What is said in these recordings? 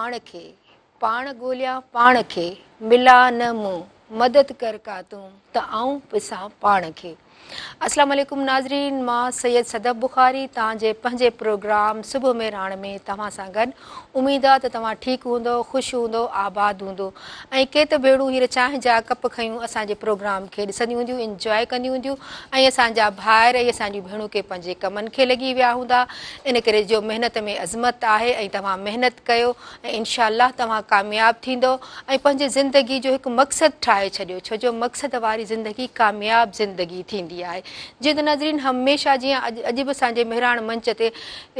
پاڻ کي، پاڻ ڳوليان پاڻ کي، ملان نه مون، مدد ڪر ڪا تون، ته آئون پسان پاڻ کي. اسلام عليڪم ناظرين مان سيد صدف بخاري توهان جي پنهنجي پروگرام صبح مهراڻ ۾ توهان سان گڏ اميد آ ته توهان ٺيڪ هوندؤ خوش هوندؤ آباد هوندؤ ۽ ڪي ته ڀيڻون هينئر چانهه جا ڪپ کنيون اسان جي پروگرام کي ڏسنديون هونديون انجواء ڪنديون هونديون ۽ اسان جا ڀائر ۽ اسان جون ڀيڻون ڪي پنهنجي ڪمن کي لڳي ويا هوندا ان ڪري جو محنت ۾ عظمت آهي ۽ توهان محنت ڪيو ۽ انشاء الله توهان ڪامياب ٿيندؤ ۽ پنهنجي زندگي جو هڪ مقصد ٺاهي ڇڏيو ڇو جو مقصد واري زندگي ڪامياب زندگي ٿيندي آهي جيئن ته ناظرين هميشه جيان اڄ اڄ به اسان جي مهراڻ منچ تي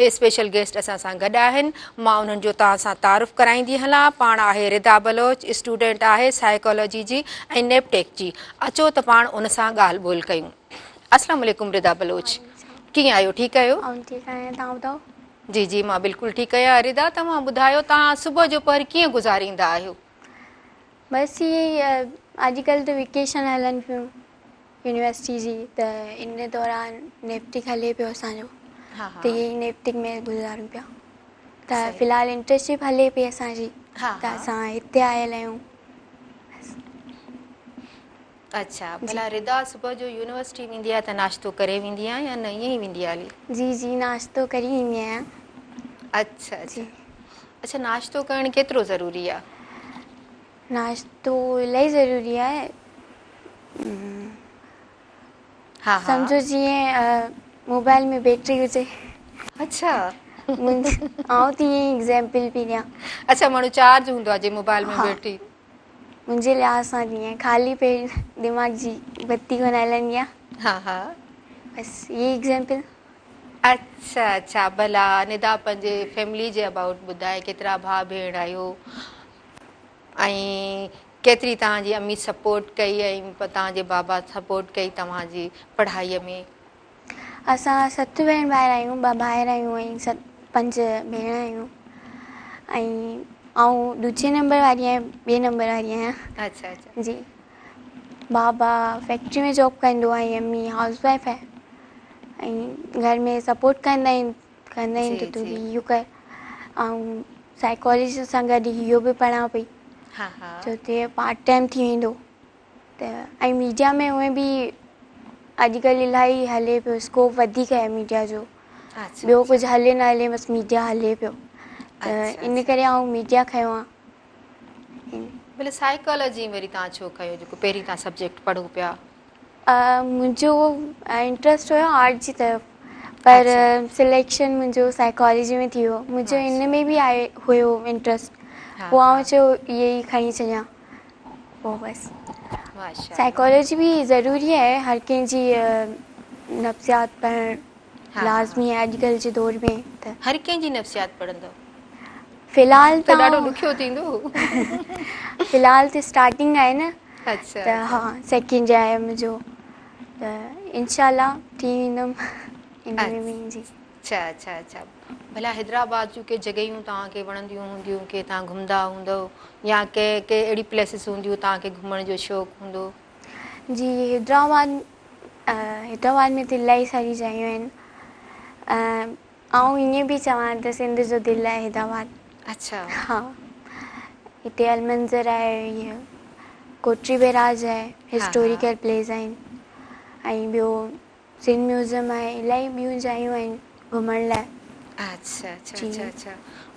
اسپيشل گيسٽ اسان سان گڏ آهن مان انهن جو توهان سان تعارف ڪرائيندي هلان پاڻ آهي ردا بلوچ اسٽوڊنٽ آهي سائيڪالاجي جي ۽ نيپٽيڪ جي اچو ته پاڻ ان سان ڳالهه ٻولهه ڪيون اسلام عليڪم ردا بلوچ ڪيئن آهيو ٺيڪ آهيو؟ آئون ٺيڪ آهيان توهان ٻڌايو؟ جي جي مان بلڪل ٺيڪ آهيان ردا توهان ٻڌايو توهان صبح جو پهر ڪيئن گذاريندا آهيو؟ بس ائين ئي اڄڪلهه ته ويڪيشن هلن پيون يونيورسٽي جي ته ان دوران نيپٽڪ هلي پيو اسان جو ته ائين ئي نيپٽڪ ۾ گذارون پيا ته في الحال انٽرنشپ هلي پئي اسان جي ته اسان هتي آيل آهيون. اڇا ڀلا ردا صبح جو يونيورسٽي ويندي آهي ته ناشتو ڪري ويندي آهي يا نه ائين ئي ويندي آهي هلي؟ جي جي ناشتو ڪري ويندي آهيان. اڇا اڇا اڇا ناشتو ڪرڻ ڪيترو ضروري آهي؟ ناشتو الاهي ضروري آهي ها ها سمجهو جيئن موبائل ۾ بيٽري هجي. اڇا آئون ته ائين ئي ايگزامپل پئي ڏيان. اڇا ماڻهو چارج هوندو آهي جي موبائل ۾ بيٽري. منهنجي لحاظ سان جيئن خالي پيٽ دماغ جي بتي ڪونه هلندي آ. ها ها. بس هي ايگزامپل. اڇا اڇا ڀلا ندا پنهنجي فيملي جي ابائوٽ ٻڌائي ڪيترا ڀاء ڀيڻ آهيو ۽ ڪيتري توهان جي امي سپورٽ ڪئي ۽ توهان جي بابا سپورٽ ڪئي توهان جي پڙهائي ۾. اسان ست ڀيڻ ڀائر آهيون، ٻه ڀائر آهيون ۽ ست پنج ڀيڻ آهيون ۽ آئون ڏوجهي نمبر واري آهيان ٻئي نمبر واري آهيان. اڇا اڇا. جي بابا فيڪٽري ۾ جاب ڪندو آهي ۽ امي هائوس وائف آهي ۽ گهر ۾ سپورٽ ڪندا آهن ڪندا آهن ته تون اهو ڪر ۽ سائيڪالاجي سان گڏ اهو به پڙهان پئي ها ها ڇو ته پارٽ ٽائيم ٿي ويندو. ته ۽ ميڊيا ۾ هونئن به اڄڪلهه الاهي هلي پيو اسڪوپ وڌيڪ آهي ميڊيا جو ٻيو ڪجهه هلي نه هلي بس ميڊيا هلي پيو ته ان ڪري آئون ميڊيا کنيو آهي. ڀلي سائيڪالاجي وري توهان ڇو کنيو جيڪو پهرين توهان سبجيڪٽ پڙهو پيا؟ منهنجو انٽرسٽ هيو آرٽ جي طرف پر سليڪشن منهنجو سائيڪالاجي ۾ ٿي ويو منهنجو ان ۾ به آهي هيو انٽرسٽ پوء آئون چيو اهي ئي کڻي ڇڏيان پوء بس سائيڪالاجي به ضروري آهي هر ڪنهن جي نفسيات پڙهڻ لازمي آهي اڄڪلهه جي دور ۾ ته هر ڪنهن جي نفسيات پڙهندؤ؟ في الحال ته ڏاڍو ڏکيو ٿيندو. في الحال ته اسٽارٽنگ آهي نه ته ها سيڪنڊ ايئر آهي منهنجو ته انشاء الله ٿي ويندم ان ۾ به جي. اڇا اڇا اڇا ڀلا حيدرآباد جون ڪي جڳهيون توهان کي وڻنديون هونديون ڪي توهان گهمندا هوندؤ يا ڪي ڪي اهڙي پليسز هونديون توهان کي گهمڻ جو شوق هوندو. جي حيدرآباد حيدرآباد ۾ ته الاهي ساري جايون آهن آئون ائين به چوان ته سنڌ جو دل آهي حيدرآباد. اڇا. ها هتي المنظر آهي هي ڪوٽري بيراج آهي هسٽوريڪل پليس آهن ۽ ٻيو سنڌ ميوزم آهي الاهي ٻيون جايون آهن گهمڻ لاء. اڇا اڇا اڇا اڇا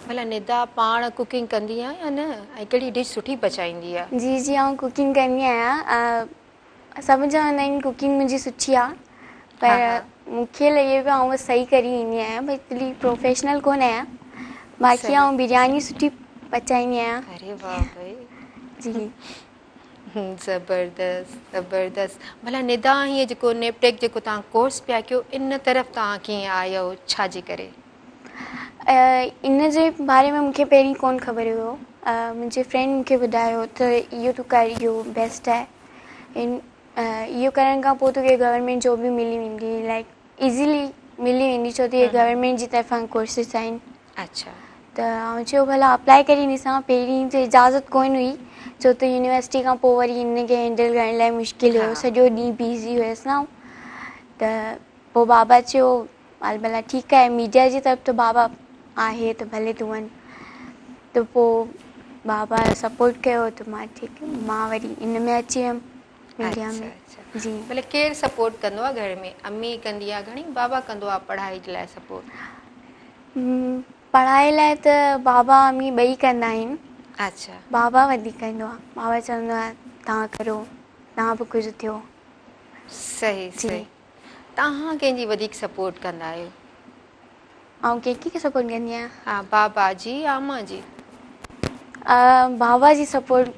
ڀلا ندا پاڻ ڪوڪنگ ڪندي آ يا نه ۽ ڪهڙي ڊش سٺي پچائيندي آ؟ جي جي آئون ڪوڪنگ ڪندي آهيان سڀ چوندا آهن ڪوڪنگ منهنجي سٺي آ پر مون کي لڳي پيو آئون بس صحيح ڪري ايندي آهيان پر ايتري پروفيشنل ڪونه آهيان باقي آئون برياني سٺي پچائيندي آهيان. اري واه ڀئي. جي. زبردست زبردست ڀلا ندا هيء جيڪو نيپٽيڪ جيڪو توهان ڪورس پيا ڪيو ان طرف توهان ڪيئن آيو ڇا جي ڪري؟ ان جي باري ۾ مونکي پهرين ڪونه خبر هيو منهنجي فرينڊ مونکي ٻڌايو ته اهو تون ڪر اهو بيسٽ آهي اهو ڪرڻ کان پوء توکي گورنمينٽ جاب به ملي ويندي لائڪ ايزلي ملي ويندي ڇو ته اهي گورنمينٽ جي طرفان ڪورسز آهن. اڇا. ته آئون چيو ڀلا اپلائي ڪري ڏسان پهرين ته اجازت ڪونه هئي ڇو ته يونيورسٽي کان پوء وري ان کي هينڊل ڪرڻ لاء مشڪل هيو سڄو ڏينهن بزي هيس نه آئون ته پوء بابا چيو هل ڀلا ٺيڪ آهي ميڊيا جي طرف ته بابا آهي ته ڀلي تون وڃ ته ته پوء بابا سپورٽ ڪيو ته مان ٺيڪ مان وري ان ۾ اچي ويم ميڊيا ۾. جي. ڀلي ڪير سپورٽ ڪندو آ گهر ۾ امي ڪندي آ گهڻي بابا ڪندو آ پڙهائي جي لاء سپورٽ؟ پڙهائي لاء ته بابا امي ٻئي ڪندا آهن. اڇا. بابا وڌيڪ ڪندو آ بابا چوندو آ توهان ڪرو توهان به ڪجهه ٿيو. صحيح صحيح توهان ڪنهن جي وڌيڪ سپورٽ ڪندا آهيو؟ آئون ڪنهن کي سپورٽ ڪندي آهيان؟ ها بابا جي يا امان جي؟ بابا جي سپورٽ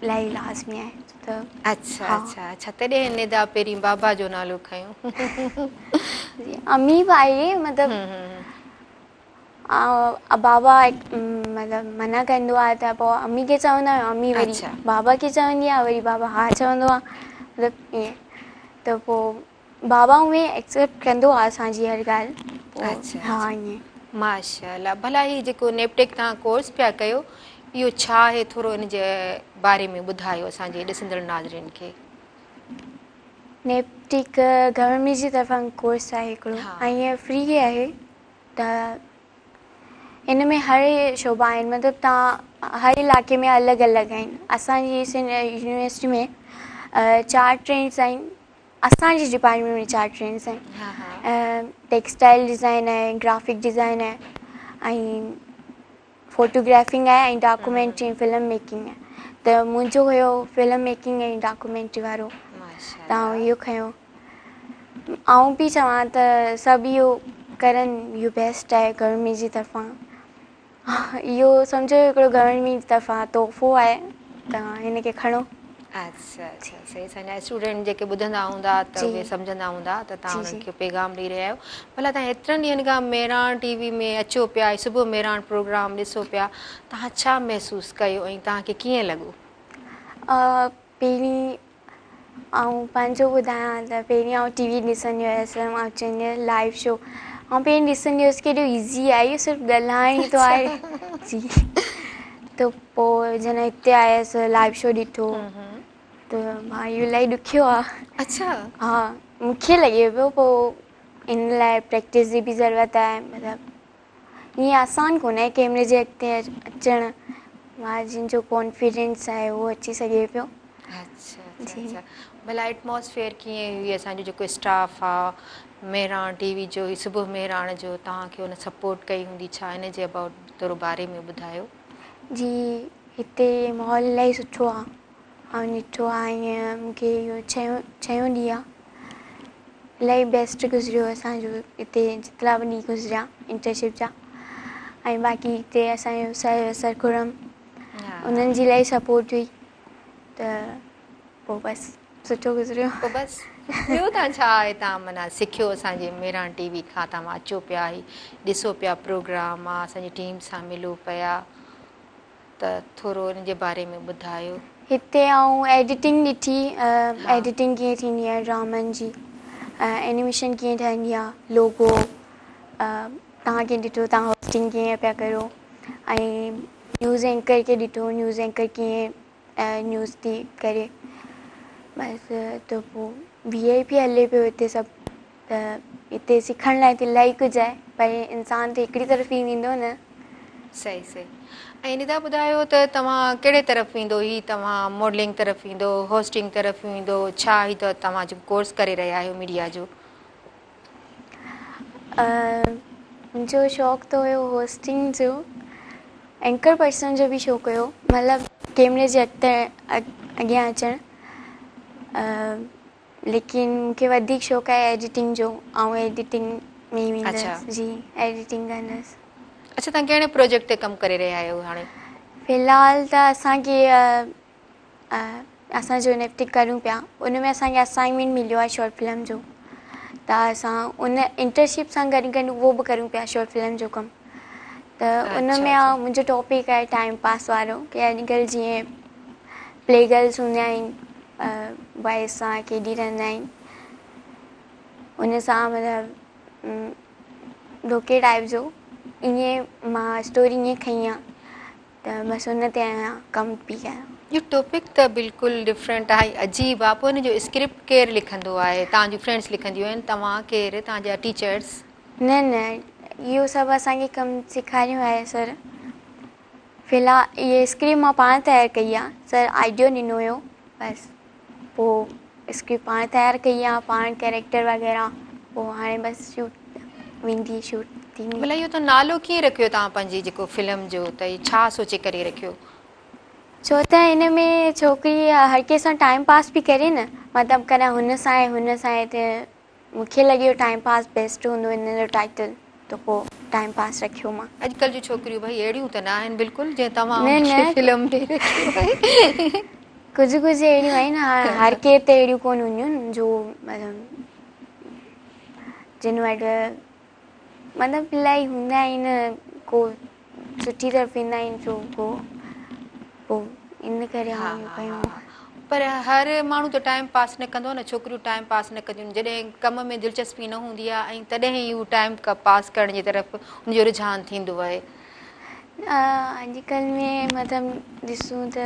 الاهي لازمي آهي ته اڇا اڇا اڇا تڏهن ندا پهرين بابا جو نالو کنيو. جي امي به آهي مطلب بابا مطلب منع ڪندو آهي ته پوء امي کي چوندا آهيون امي وري بابا کي چوندي آهي وري بابا ها چوندو آهي مطلب ائين ته پوء بابا اونئن ايڪسيپٽ ڪندو آ اسان جي هر ڳالهه پوء اڇا ها ائين. ماشاءالله ڀلا هي جيڪو نيپٽيڪ توهان ڪورس پيا ڪيو اهو ڇا آهي ٿورو ان جي باري ۾ ٻڌايو اسان جي ڏسندڙ ناظرين کي. نيپٽيڪ گورنمينٽ جي طرفان ڪورس آهي هڪڙو ۽ ائين فري آهي ته ان ۾ هر شعبا آهن مطلب توهان هر علائقي ۾ الڳ الڳ آهن اسان جي سنڌ يونيورسٽي ۾ چار ٽريڊس آهن اسان جي ڊپارٽمينٽ ۾ چار ٽريڊس آهن ٽيڪسٽائل ڊزائن آهي گرافڪ ڊزائن آهي ۽ فوٽوگرافنگ آهي ۽ ڊاڪومينٽري فلم ميڪنگ آهي ته منهنجو هيو فلم ميڪنگ ۽ ڊاڪومينٽري وارو ته آئون اهو کنيو آئون پئي چوان ته سڀ اهو ڪرن اهو بيسٽ آهي گورنمينٽ جي طرفان اهو سمجهو هڪڙو گورنمينٽ جي طرفان تحفو آهي ته هن کي کڻو. اڇا اڇا صحيح اسان جا اسٽوڊنٽ جيڪي ٻڌندا هوندا ته اهي سمجهندا هوندا ته توهان انهن کي پيغام ڏئي رهيا آهيو ڀلا توهان هيترن ڏينهن کان مهراڻ ٽي وي ۾ اچو پيا ۽ صبح مهراڻ پروگرام ڏسو پيا توهان ڇا محسوس ڪيو ۽ توهان کي ڪيئن لڳو؟ پهرين آئون پنهنجو ٻڌايان ته پهرين آئون ٽي وي ڏسندي هيس آئون چوندي هيس لائيو شو آئون پهرين ڏسندي هيس ڪيڏو ايزي آهي اهو صرف ڳالهائڻ ئي ته آهي جي ته پوء جڏهن هتي آيس لائيو شو ڏٺو ته ڀائي اهو الاهي ڏکيو آهي اڇا ها مونکي لڳي پيو پوء ان لاء پريڪٽس جي به ضرورت آهي مطلب ائين آسان ڪونهي ڪيمري جي اڳتي اچڻ جنهن جو ڪانفيڊنس آهي اهو اچي سگهي پيو. اڇا اڇا اڇا ڀلا ايٽماسفيئر ڪيئن هئي اسان جو جيڪو اسٽاف آ مهراڻ ٽي وي جو هي صبح مهراڻ جو توهان کي ان سپورٽ ڪئي هوندي ڇا ان جي ابائوٽ ٿورو باري ۾ ٻڌايو. جي هتي ماحول الاهي سٺو آ آئون ڏٺو آ ائين مونکي اهو ڇهيون ڇهيون ڏينهن آ الاهي بيسٽ گذريو اسان جو هتي جيترا به ڏينهن گذريا انٽرنشپ جا ۽ باقي هتي اسان جو سر سر خرم انهن جي الاهي سپورٽ هئي ته پوء بس سٺو گذريو. پوء بس ٻيو تان ڇا هتان معنيٰ سکيو اسان جي مهراڻ ٽي وي کان توهان اچو پيا هي ڏسو پيا پروگرام آ اسان جي ٽيم سان ملو پيا. ته ٿورو ان جي باري ۾ ٻڌايو. هتي آئون ايڊيٽنگ ڏٺي، ايڊيٽنگ ڪيئن ٿيندي آهي ڊرامن جي، اينيميشن ڪيئن ٺهندي آهي، لوگو توهان کي ڏٺو توهان هوسٽنگ ڪيئن پيا ڪرو ۽ نيوز اينڪر کي ڏٺو نيوز اينڪر ڪيئن نيوز ٿي ڪري بس ته پوء وي آء پي هلي پيو هتي سڀ ته هتي سکڻ لاء ته الاهي ڪجهه آهي پر انسان ته هڪڙي طرف ئي ويندو نه. صحيح صحيح ۽ ندا ٻڌايو ته توهان ڪهڙي طرف ويندو هي توهان ماڊلنگ طرف ويندو هوسٽنگ طرف ويندو ڇا هي ته توهان جيڪو ڪورس ڪري رهيا آهيو ميڊيا جو. منهنجو شوق ته هيو هوسٽنگ جو اينڪر پرسن جو به شوق هيو مطلب ڪيمري جي اڳتي اڳيان اچڻ ليڪن مون کي وڌيڪ شوق آهي ايڊيٽنگ جو آئون ايڊيٽنگ ۾ ئي ويندس جي ايڊيٽنگ ڪندس. اڇا توهان ڪهڙي پروجيڪٽ تي ڪم ڪري رهيا آهيو هاڻي؟ في الحال ته اسان کي اسان جو نيپٽڪ ڪريون پيا ان ۾ اسان کي اسائنمينٽ مليو آهي شارٽ فلم جو ته اسان ان انٽرنشپ سان گڏ گڏ اهو به ڪريون پيا شارٽ فلم جو ڪم ته ان ۾ منهنجو ٽاپڪ آهي ٽائيم پاس وارو ڪي اڄڪلهه جيئن پلي گرلس هوندا آهن بوائز سان کيڏي رهندا آهن ان سان مطلب ڌوڪي ٽائپ جو ائين مان اسٽوري ائين کنئي آهي ته بس ان تي آهيان ڪم پي ڪيان. اهو ٽاپڪ ته بلڪل ڊفرنٽ آهي عجيب آهي پوء ان جو اسڪرپٽ ڪير لکندو آهي توهان جون فرينڊس لکنديون آهن توهان ڪير توهان جا ٽيچرس؟ نه نه اهو سڀ اسان کي ڪم سيکاريو آهي سر. في الحال اهي اسڪرپٽ مان پاڻ تيار ڪئي آ سر آئيڊيو ڏنو هيو بس پو اسڪرپٽ پاڻ تيار ڪئي آ پاڻ ڪيريڪٽر وغيره پو هاڻي بس شوٽ ويندي شوٽ ٿيندي. ڀلا اهو ته نالو ڪيئن رکيو توهان پنهنجي جيڪو فلم جو ته هي ڇا سوچي ڪري رکيو؟ ڇو ته ان ۾ ڇوڪري هر ڪنهن سان ٽائيم پاس پئي ڪري نه مطلب ڪڏهن هن سان آهي هن سان آهي ته مون کي لڳيو ٽائيم پاس بيسٽ هوندو ان جو ٽائيٽل ته پوء ٽائيم پاس رکيو مان. اڄڪلهه جون ڇوڪريون ڀئي اهڙيون ته نه آهن بلڪل جيئن توهان نه ان کي نه فلم ۾ رکيو آهي. ڪجهه ڪجهه اهڙيون آهن هر ڪير ته اهڙيون ڪونه هونديون جو مطلب جن وٽ مطلب الاهي هوندا آهن ڪو سٺي طرف ايندا آهن سو پوء پوء ان ڪري ها آئون اهو ها ڪيو. ها پر هر ماڻهو ته ٽائيم پاس نه ڪندو نه ڇوڪريون ٽائيم پاس نه ڪنديون آهن جڏهن ڪم ۾ دلچسپي نه هوندي آهي ۽ تڏهن ئي هو ٽائيم پاس ڪرڻ جي طرف ان جو رجحان ٿيندو آهي. اڄڪلهه ۾ مطلب ڏسون ته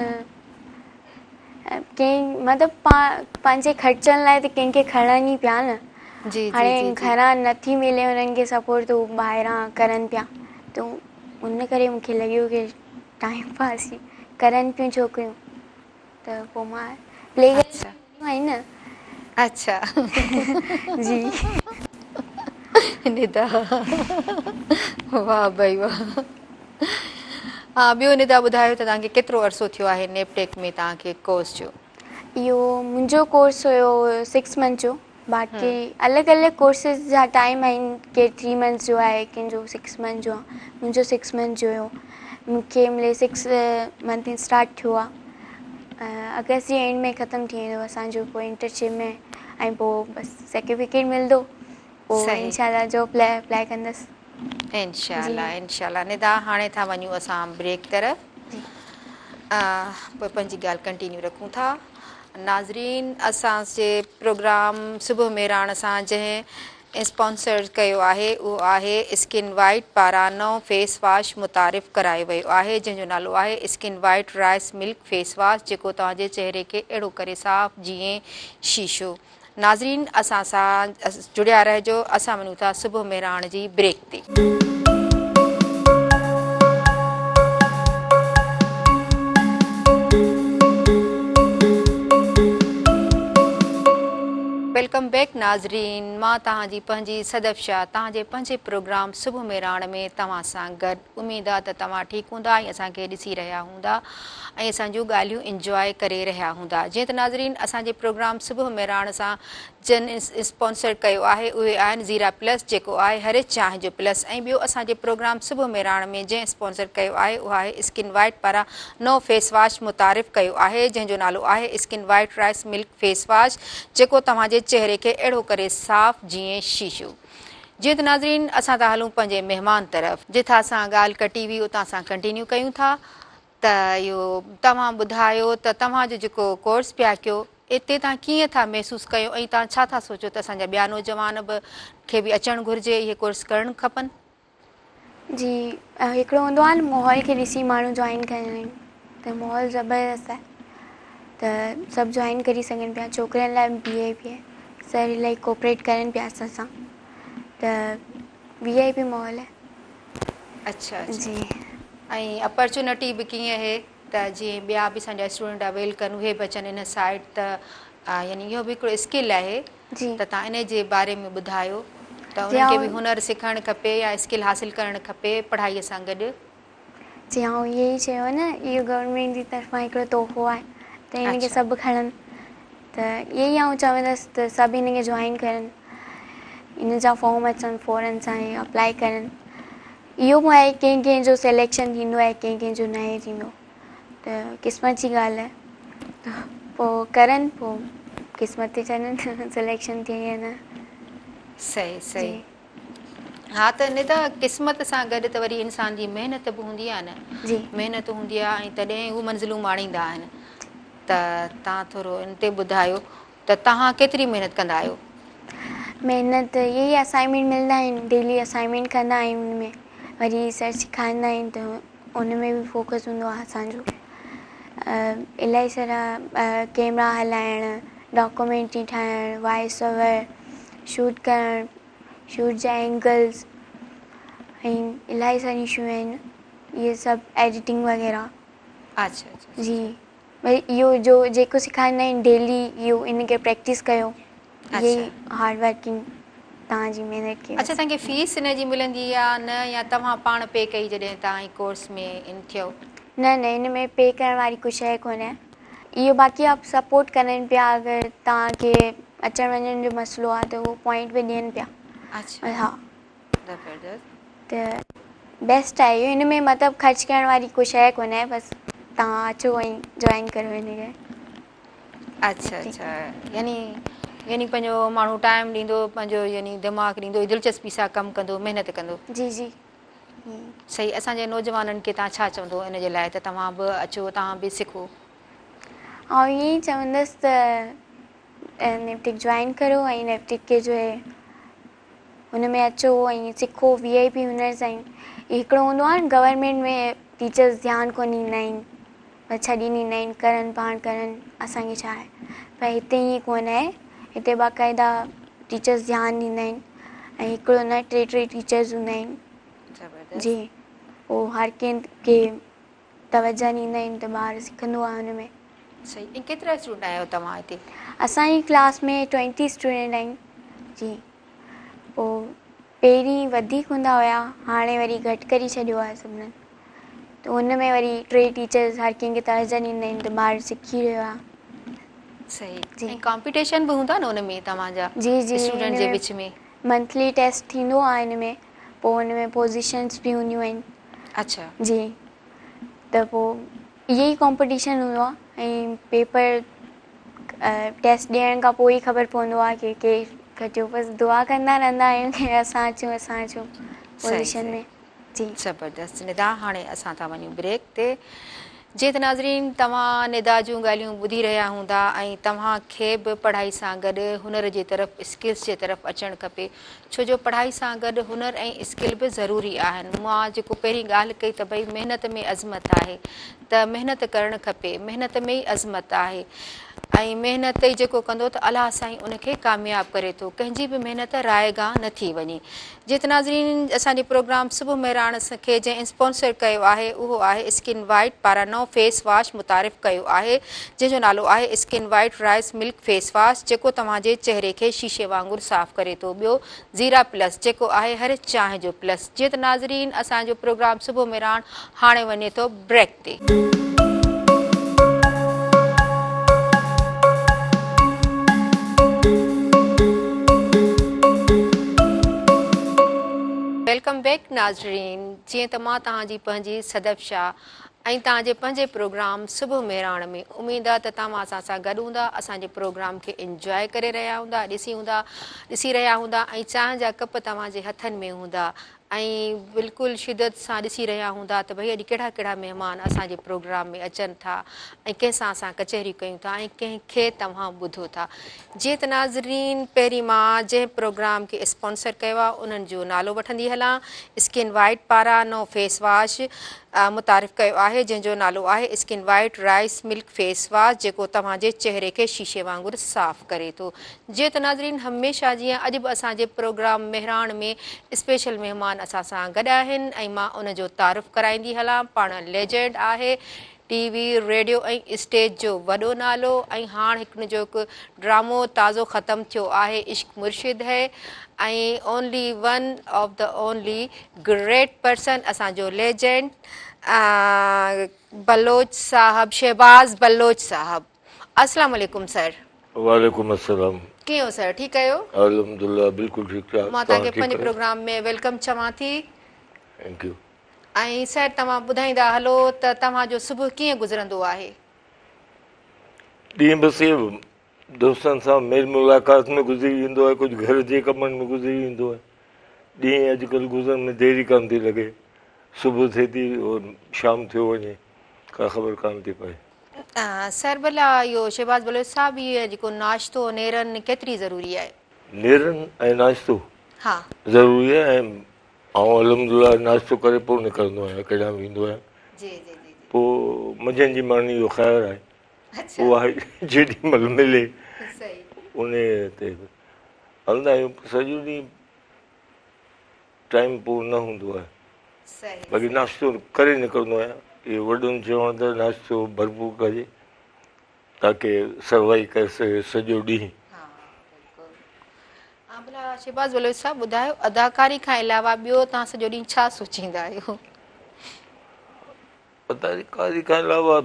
ڪنهن مطلب پنهنجي خرچن لاء ته ڪنهن کي کڻن ئي پيا نه جي جي هاڻي جي جي. گهران نٿي ملي انهن کي سپورٽ ته هو ٻاهران ڪرن پيا ته ان ڪري مون کي لڳيو ڪي ٽائيم پاس ئي ڪرن پيون ڇوڪريون ته پوء مان پلي اڇا آهن نه. اڇا جي. ندا واه ڀئي واه ها ٻيو ندا ٻڌايو ته توهان کي ڪيترو عرصو ٿيو آهي نيپٽيڪ ۾ توهان کي ڪورس جو؟ اهو منهنجو ڪورس هيو سڪس منٿ جو باقي الڳ الڳ ڪورسز جا ٽائيم آهن ڪير ٿري منٿس جو آهي ڪنهن جو سڪس منٿ جو آهي منهنجو سڪس منٿ جو هيو مونکي ملي سڪس منٿ اسٽارٽ ٿيو آهي اگست جي اينڊ ۾ ختم ٿي ويندو اسانجو پوء انٽرنشپ ۾ ۽ پوء بس سرٽيفڪيٽ ملندو پوء انشاء الله جاب لاء اپلائي ڪندس. انشاء الله انشاء الله ندا هاڻي ٿا وڃون اسان بريڪ طرف پوء پنهنجي ڳالهه ڪنٽينيو رکون ٿا ناظرين اسان جي پروگرام صبح مهراڻ سان جنهن اسپانسر ڪيو آهي اهو آهي اسڪن وائيٽ پاران نئون فيس واش متعارف ڪرايو ويو آهي جنهن جو نالو آهي skin white rice milk face wash جيڪو توهان جي چهري کي اهڙو ڪري صاف جيئن شيشو ناظرين اسان سان جڙيا رهجو اسان وڃون ٿا صبح مهراڻ جي بريڪ تي. Welcome back ناظرين مان توهان جي پنهنجي صدف شاهه توهان جي پنهنجي پروگرام صبح مهراڻ ۾ توهان سان گڏ اميد آ ته توهان ٺيڪ هوندا ۽ اسان کي ڏسي رهيا هوندا ۽ اسان جون ڳالهيون انجواء ڪري رهيا هوندا جيئن ته ناظرين اسان جي پروگرام صبح مهراڻ سان جن اسپانسر ڪيو آهي اهي آهن زيرا پلس جيڪو آهي هر چانهه جو پلس ۽ ٻيو اسان جي پروگرام صبح مهراڻ ۾ جنهن اسپانسر ڪيو آهي اها آهي اسڪن وائيٽ پاران نئون فيس واش متعارف ڪيو آهي جنهن جو نالو آهي skin white rice milk face wash جيڪو توهان جي چهري کي اهڙو ڪري صاف جيئن شيشو. جيئن ته ناظرين اسان ٿا هلون پنهنجي مهمان طرف. جتان اسان ڳالهه ڪٽي هئي اتان اسان ڪنٽينيو ڪيون ٿا ته اهو توهان ٻڌايو ته توهان جو جيڪو ڪورس پيا ڪيو اتي توهان ڪيئن ٿا محسوس ڪيو ۽ توهان ڇا ٿا سوچو ته اسان جا ٻيا نوجوان به کي به اچڻ گهرجي اهي ڪورس ڪرڻ کپن. جي هڪڙو هوندو آهي نه ماحول کي ڏسي ماڻهو جوائن ڪندا آهن ته ماحول زبردست آهي ته سڀ جوائن ڪري سگهن پيا ڇوڪرين لاء به وي آء پي آهي سر الاهي ڪوپريٽ ڪرن پيا اسان سان ته وي آء پي ماحول آهي. اڇا اڇا جي. ۽ اپرچونٽي به ڪيئن اهي ته جيئن ٻيا به اسان جا اسٽوڊنٽ اويل ڪن اهي به اچن ان سائيڊ ته يعني اهو به هڪڙو اسڪل آهي جي. ته توهان ان جي باري ۾ ٻڌايو ته جي انهن کي آئون به هنر سکڻ کپي يا اسڪل حاصل ڪرڻ کپي پڙهائي سان گڏ. جي آئون اهو ئي چيو نه اهو گورنمينٽ جي طرفان هڪڙو تحفو آهي ته ان کي اڇا. سڀ کڻن ته اهي ئي آئون چوندس ته سڀ ان کي جوائن ڪرن ان جا فارم اچن فورن سان اپلائي ڪرن اهو به آهي ڪنهن ڪنهن جو سليڪشن ٿيندو آهي ڪنهن ڪنهن جو ناهي ٿيندو ته قسمت جي ڳالهه آهي ته پوء ڪرن پوء قسمت تي ڇڏن سليڪشن ٿئي يا نه. صحيح جي. صحيح ها ته ندا قسمت سان گڏ ته وري انسان جي محنت به هوندي آهي نه جي. محنت هوندي آهي ۽ تڏهن هو منزلون ماڻيندا آهن ته توهان ٿورو ان تي ٻڌايو ته توهان ڪيتري محنت ڪندا آهيو؟ محنت اهي ئي اسائنمينٽ ملندا آهن ڊيلي اسائنمينٽ ڪندا آهيون ان ۾ وري سر سيکاريندا آهن ته ان ۾ به فوڪس هوندو آهي اسان جو الاهي سارا ڪيمرا هلائڻ ڊاڪومينٽري ٺاهڻ وائس اوور شوٽ ڪرڻ شوٽ جا اينگلز ۽ الاهي ساريون شيون آهن. اهي سڀ ايڊيٽنگ وغيره. اڇا اڇا. جي ڀئي اهو جو جيڪو سيکاريندا آهن ڊيلي اهو ان کي پريڪٽس ڪيو اهي ئي هارڊ ورڪنگ توهان جي محنت کي. اڇا توهان کي فيس ان جي ملندي يا نه يا توهان پاڻ پي ڪئي جڏهن توهان هي ڪورس ۾ ان ٿيو؟ نه نه ان ۾ پي ڪرڻ واري ڪو شيء ڪونهي اهو باقي آپ سپورٽ ڪرن پيا اگر توهان کي اچڻ وڃڻ جو مسئلو آهي ته اهو پوائنٽ به ڏين پيا. اڇا ها زبردست. ته بيسٽ آهي اهو ان ۾ مطلب خرچ ڪرڻ واري ڪو شيء ڪونهي بس توهان اچو ۽ جوائن ڪريو ان کي. اڇا اڇا يعني يعني پنهنجو ماڻهو ٽائيم ڏيندو پنهنجو يعني دماغ ڏيندو دلچسپي سان ڪم ڪندو محنت ڪندو. جي جي. صحيح اسان جي نوجوانن کي توهان ڇا چوندو ان جي لاء ته توهان به اچو توهان به سکو. آئون ائين ئي چوندس ته نيپٽڪ جوائن ڪريو ۽ نيپٽڪ کي جو هي هن ۾ اچو ۽ سکو وي آء پي هنرز آهن هڪڙو هوندو آهي نه گورنمينٽ ۾ ٽيچرز ڌيان ڪونه ڏيندا آهن بس ڇڏي ڏيندا آهن ڪرن پاڻ ڪرن اسان کي ڇا آهي پر هتي ائين ڪونه آهي هتي باقاعده ٽيچرز ڌيان ڏيندا آهن ۽ هڪڙو نه ٽي ٽي ٽيچرز هوندا آهن جي پوء هر ڪنهن کي توجه ڏيندا آهن ته ٻار سکندو آهي ان ۾. صحيح ۽ ڪيترا اسٽوڊنٽ آهيو توهان هتي؟ اسان جي ڪلاس ۾ ٽوئنٽي اسٽوڊنٽ آهن جي پوء پهرين وڌيڪ هوندا هيا هاڻي وري گهٽ ڪري ڇڏيو آهي سڀنن ته ان ۾ وري ٽي ٽيچرز هر ڪنهن کي توجه ڏيندا آهن ته ٻار سکي رهيو آهي. صحيح ۽ ڪامپيٽيشن به هوندا نه ان ۾ توهان جا جي جي اسٽوڊنٽ جي وچ ۾؟ منٿلي ٽيسٽ ٿيندو آهي ان ۾ پوء ان ۾ پوزيشنس به هونديون آهن. اڇا. جي ته پوء اهي ئي ڪامپيٽيشن هوندو آهي ۽ پيپر ٽيسٽ ڏيڻ کان پوء ئي خبر پوندو آهي ڪي ڪير کٽيو بس دعا ڪندا رهندا آهيون ڪي اسان اچون اسان اچون پوزيشن ۾ جي. زبردست ندا هاڻي اسان ٿا وڃون بريڪ تي جيئن ته ناظرين توهان ندا جون ڳالهيون ٻڌي رهيا هوندا ۽ توهان کي به پڙهائي سان گڏ هنر جي طرف اسڪلس جي طرف اچڻ کپي ڇو جو پڙهائي سان گڏ هنر ۽ اسڪل به ضروري آهن. مان جيڪو پهرين ڳالهه ڪئي ته ڀئي محنت ۾ عظمت آهي ته محنت ڪرڻ کپي، محنت ۾ ئي عظمت آهي ۽ محنت ئي جيڪو ڪندو ته الله سائين ان کي ڪامياب ڪري ٿو، ڪنهن جي به محنت رائيگان نه ٿي وڃي. جيئن ته ناظرين اسان جي پروگرام صبح مهراڻ کي جنهن اسپانسر ڪيو آهي اهو آهي اسڪن وائيٽ پاران نئون فيس واش متعارف ڪيو آهي جنهن جو نالو آهي skin white rice milk face wash جيڪو توهان جي چهري کي شيشي وانگر صاف ڪري ٿو ٻيو زيرا پلس جيڪو آهي هر چانهه جو پلس جيئن ته ناظرين اسان جو پروگرام صبح مهراڻ هاڻي وڃي ٿو بريڪ تي. Welcome back ناظرين جيئن ته مان توهان جي پنهنجي صدف شاهه ۽ توهان جي پنهنجي پروگرام صبح مهراڻ ۾ اميد آ ته توهان اسان سان گڏ هوندا اسان جي پروگرام کي انجواء ڪري رهيا هوندا ڏسي هوندا ڏسي رهيا هوندا ۽ چانهه جا ڪپ توهان جي هٿن ۾ هوندا ۽ بلڪل شدت سان ڏسي رهيا هوندا ته ڀئي اڄ ڪهڙا ڪهڙا مهمان اسان جي پروگرام ۾ اچن ٿا ۽ ڪنهن سان اسان ڪچهري ڪيون ٿا ۽ ڪنهن کي توهان ٻڌو ٿا. جيئن ته ناظرين پهرين مان جنهن پروگرام کي اسپانسر ڪيو آهي انهن جو نالو وٺندي هلان اسڪن وائيٽ پاران نئون فيس واش متعارف ڪيو آهي جنهن جو نالو آهي skin white rice milk face wash جيڪو توهان جي چهري کي شيشي وانگر صاف ڪري ٿو جيئن ته ناظرين هميشه جيان اڄ به اسان جي پروگرام مهراڻ ۾ اسپيشل مهمان اسان سان گڏ آهن ۽ مان ان جو تعارف ڪرائيندي هلان پاڻ ليجنڊ آهي ٽي وي ريڊيو ۽ اسٽيج جو وڏو نالو ۽ هاڻ هن جو هڪ ڊرامو تازو ختم ٿيو آهي عشق مرشد هي ۽ only one of the only great person اسان جو ليجنڊ بلوچ صاحب شهباز بلوچ صاحب السلام عليڪم سر. وعليڪم السلام. ڪيئن آهيو سر ٺيڪ آهيو. الحمدلله بلڪل ٺيڪ ٺاڪ مان توهان کي پنهنجي پروگرام ۾ welcome چوان ٿي. Thank you. ۽ سر توهان ٻڌائيندا هلو ته توهان جو صبح ڪيئن گذرندو آهي. ڏينهن بس اهو دوستن سان ميل ملاقات ۾ گذري ويندو آهي ڪجهه گهر جي ڪمن ۾ گذري ويندو آهي ڏينهن اڄڪلهه گذرڻ ۾ دير ئي ڪانه ٿي لڳي صبح ٿئي ٿي شام ٿيو وڃي ڪا خبر ڪانه ٿي پئي. سر ڀلا اهو شهباز بلوچ صاحب هي جيڪو ناشتو نيرن ڪيتري ضروري آهي؟ نيرن ۽ ناشتو ها ضروري آهي ۽ آئون الحمدلله ناشتو ڪري پوء نڪرندو آهيان ڪيڏانهن به ويندو آهيان جي جي جي پوء منجهند جي ماني جو خير آهي اها جيڏي مهل ملي ان تي هلندا آهيون سڄو ڏينهن ٽائيم پوء نه هوندو آهي. باقي ناشتو ڪري نڪرندو آهيان. اهو وڏن چوڻ ته ناشتو ڀرپور ڪجي تاڪه سروائي ڪري سگهي سڄو ڏينهن. ها بلڪل. ها ڀلا شهباز بلوچ صاحب ٻڌايو اداڪاري کان علاوه ٻيو توهان سڄو ڏينهن ڇا سوچيندا آهيو؟ اداڪاري کان علاوه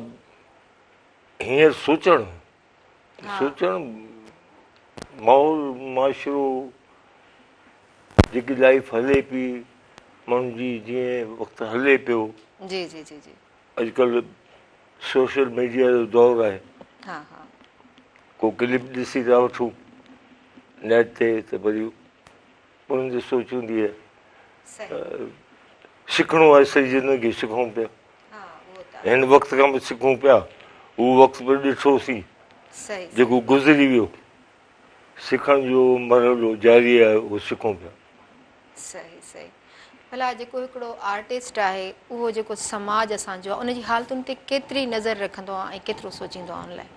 هينئر سوچڻ سوچڻ ماحول معاشرو جيڪي لائيف هلي پي ماڻهن جي جيئن وقت هلي پيو جي جي جي جي اڄڪلهه سوشل ميڊيا جو دور آهي ها ها ڪو ڪلپ ڏسي ٿا وٺون نيٽ تي ته وري انهن جي سوچ هوندي آهي سکڻو آهي سڄي زندگي سکون پيا هن وقت کان به سکون پيا هو وقت به ڏٺوسين جيڪو گذري ويو سکڻ جو مرحلو جاري آهي اهو سکون پيا. صحيح صحيح ڀلا جيڪو هڪڙو آرٽسٽ آهي اهو جيڪو سماج اسان جو آهي ان جي حالتن تي ڪيتري نظر رکندو آهي ۽ ڪيترو سوچيندو آهي ان لاء؟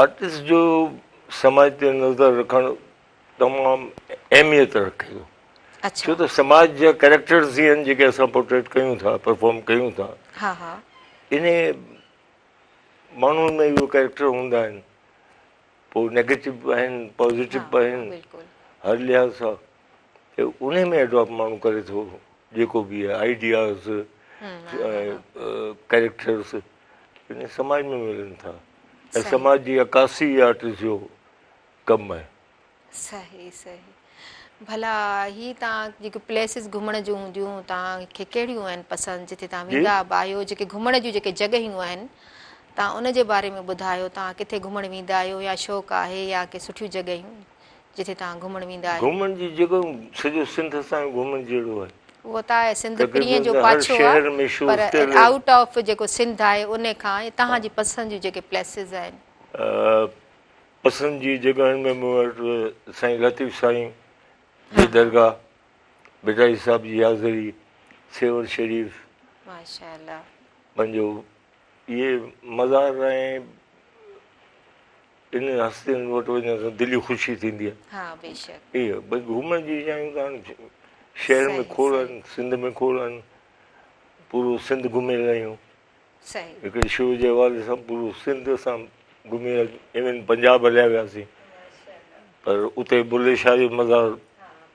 آرٽسٽ جو سماج تي نظر رکڻ تمام اهميت رکي ٿو ڇو ته سماج جا ڪريڪٽرز ئي آهن جيڪي اسان پورٽريٽ ڪيون ٿا پرفارم ڪيون ٿا ها ها انهي ماڻهن ۾ اهي ڪريڪٽر هوندا آهن پوء نيگيٽو به آهن پازيٽو به آهن هر لحاظ سان ته انهي ۾ اڊاپٽ ماڻهو ڪري ٿو جيڪو به آهي آئيڊياز ڪريڪٽرس ان سماج ۾ ملن ٿا ۽ سماج جي عڪاسي آرٽسٽ جو ڪم آهي. صحيح صحيح ڀلا هي تان جيڪي پليسز گهمڻ جون هونديون تان کي ڪهڙيون آهن پسند جتي تان ويندا به آهيو جيڪي گهمڻ جون جيڪي جڳهيون آهن تان ان جي باري ۾ ٻڌايو تان ڪٿي گهمڻ ويندا آهيو يا شوق آهي يا ڪي سٺيون جڳهيون جتي تان گهمڻ ويندا آهيو. گهمڻ جي جڳهيون سڄو سنڌ اسان جو گهمڻ جهڙو آهي. اهو ته آهي سنڌ پرينء جو پاڇو آهي پر آئوٽ آف جيڪو سنڌ آهي ان کان تان جي پسند جون جيڪي پليسز آهن. پسند جي جڳهن ۾ مون وٽ سائين لطيف سائين جي درگاهه، ڀٽائي صاحب جي حاضري، سيوهڻ شريف، ماشاءالله، پنهنجو اهي مزار ۽ انهن هستين وٽ وڃڻ سان دلي خوشي ٿيندي آهي. ها بيشڪ. اهي ڀئي گهمڻ جي جايون ته هاڻي شهر ۾ کوڙ آهن، سنڌ ۾ کوڙ آهن، پورو سنڌ گهميل آهيون. هڪڙي شو جي حوالي سان پورو سنڌ اسان گهمي ايون پنجاب هليا وياسين پر اتي بلي شاهه جو مزار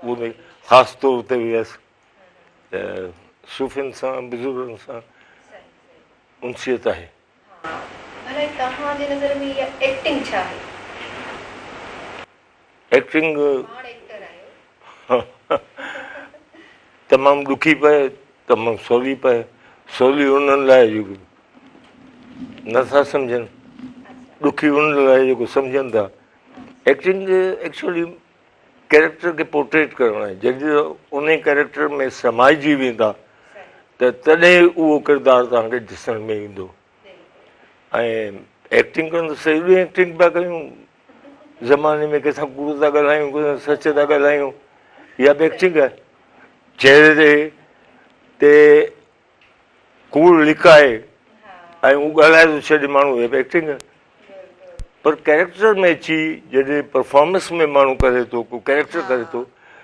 ان خاص طور تي ويس ته صوفين سان بزرگن سان انسيت آهي. ڀلا توهان جي نظر ۾ اها ايڪٽنگ ڇا آهي؟ ايڪٽنگ پاڻ ايڪٽر آهيو. تمام ڏکي پئي تمام سولي پئي سولي انهن لاء جيڪو نٿا سمجهن ڏکي انهن لاء جيڪو سمجهن ٿا ايڪٽنگ ايڪچولي ڪيريڪٽر کي پورٽريٽ ڪرڻ آهي جڏهن ان ڪيريڪٽر ۾ سمائجي ويندا ته تڏهن اهو ڪردار توهان کي ڏسڻ ۾ ايندو ۽ ايڪٽنگ ڪرڻ ته سڄو ڏينهن ايڪٽنگ پيا ڪيون زماني ۾ ڪنهن سان ڪوڙ ٿا ڳالهايون ڪنهن سان سچ ٿا ڳالهايون اها به ايڪٽنگ آهي چهري تي تي ڪوڙ لڪائي ۽ هو ڳالهائي ٿو ڇڏي ماڻهو اها به ايڪٽنگ آهي پر ڪيريڪٽر ۾ اچي جڏهن پرفارمنس ۾ ماڻهو ڪري ٿو ڪو ڪيريڪٽر ڪري ٿو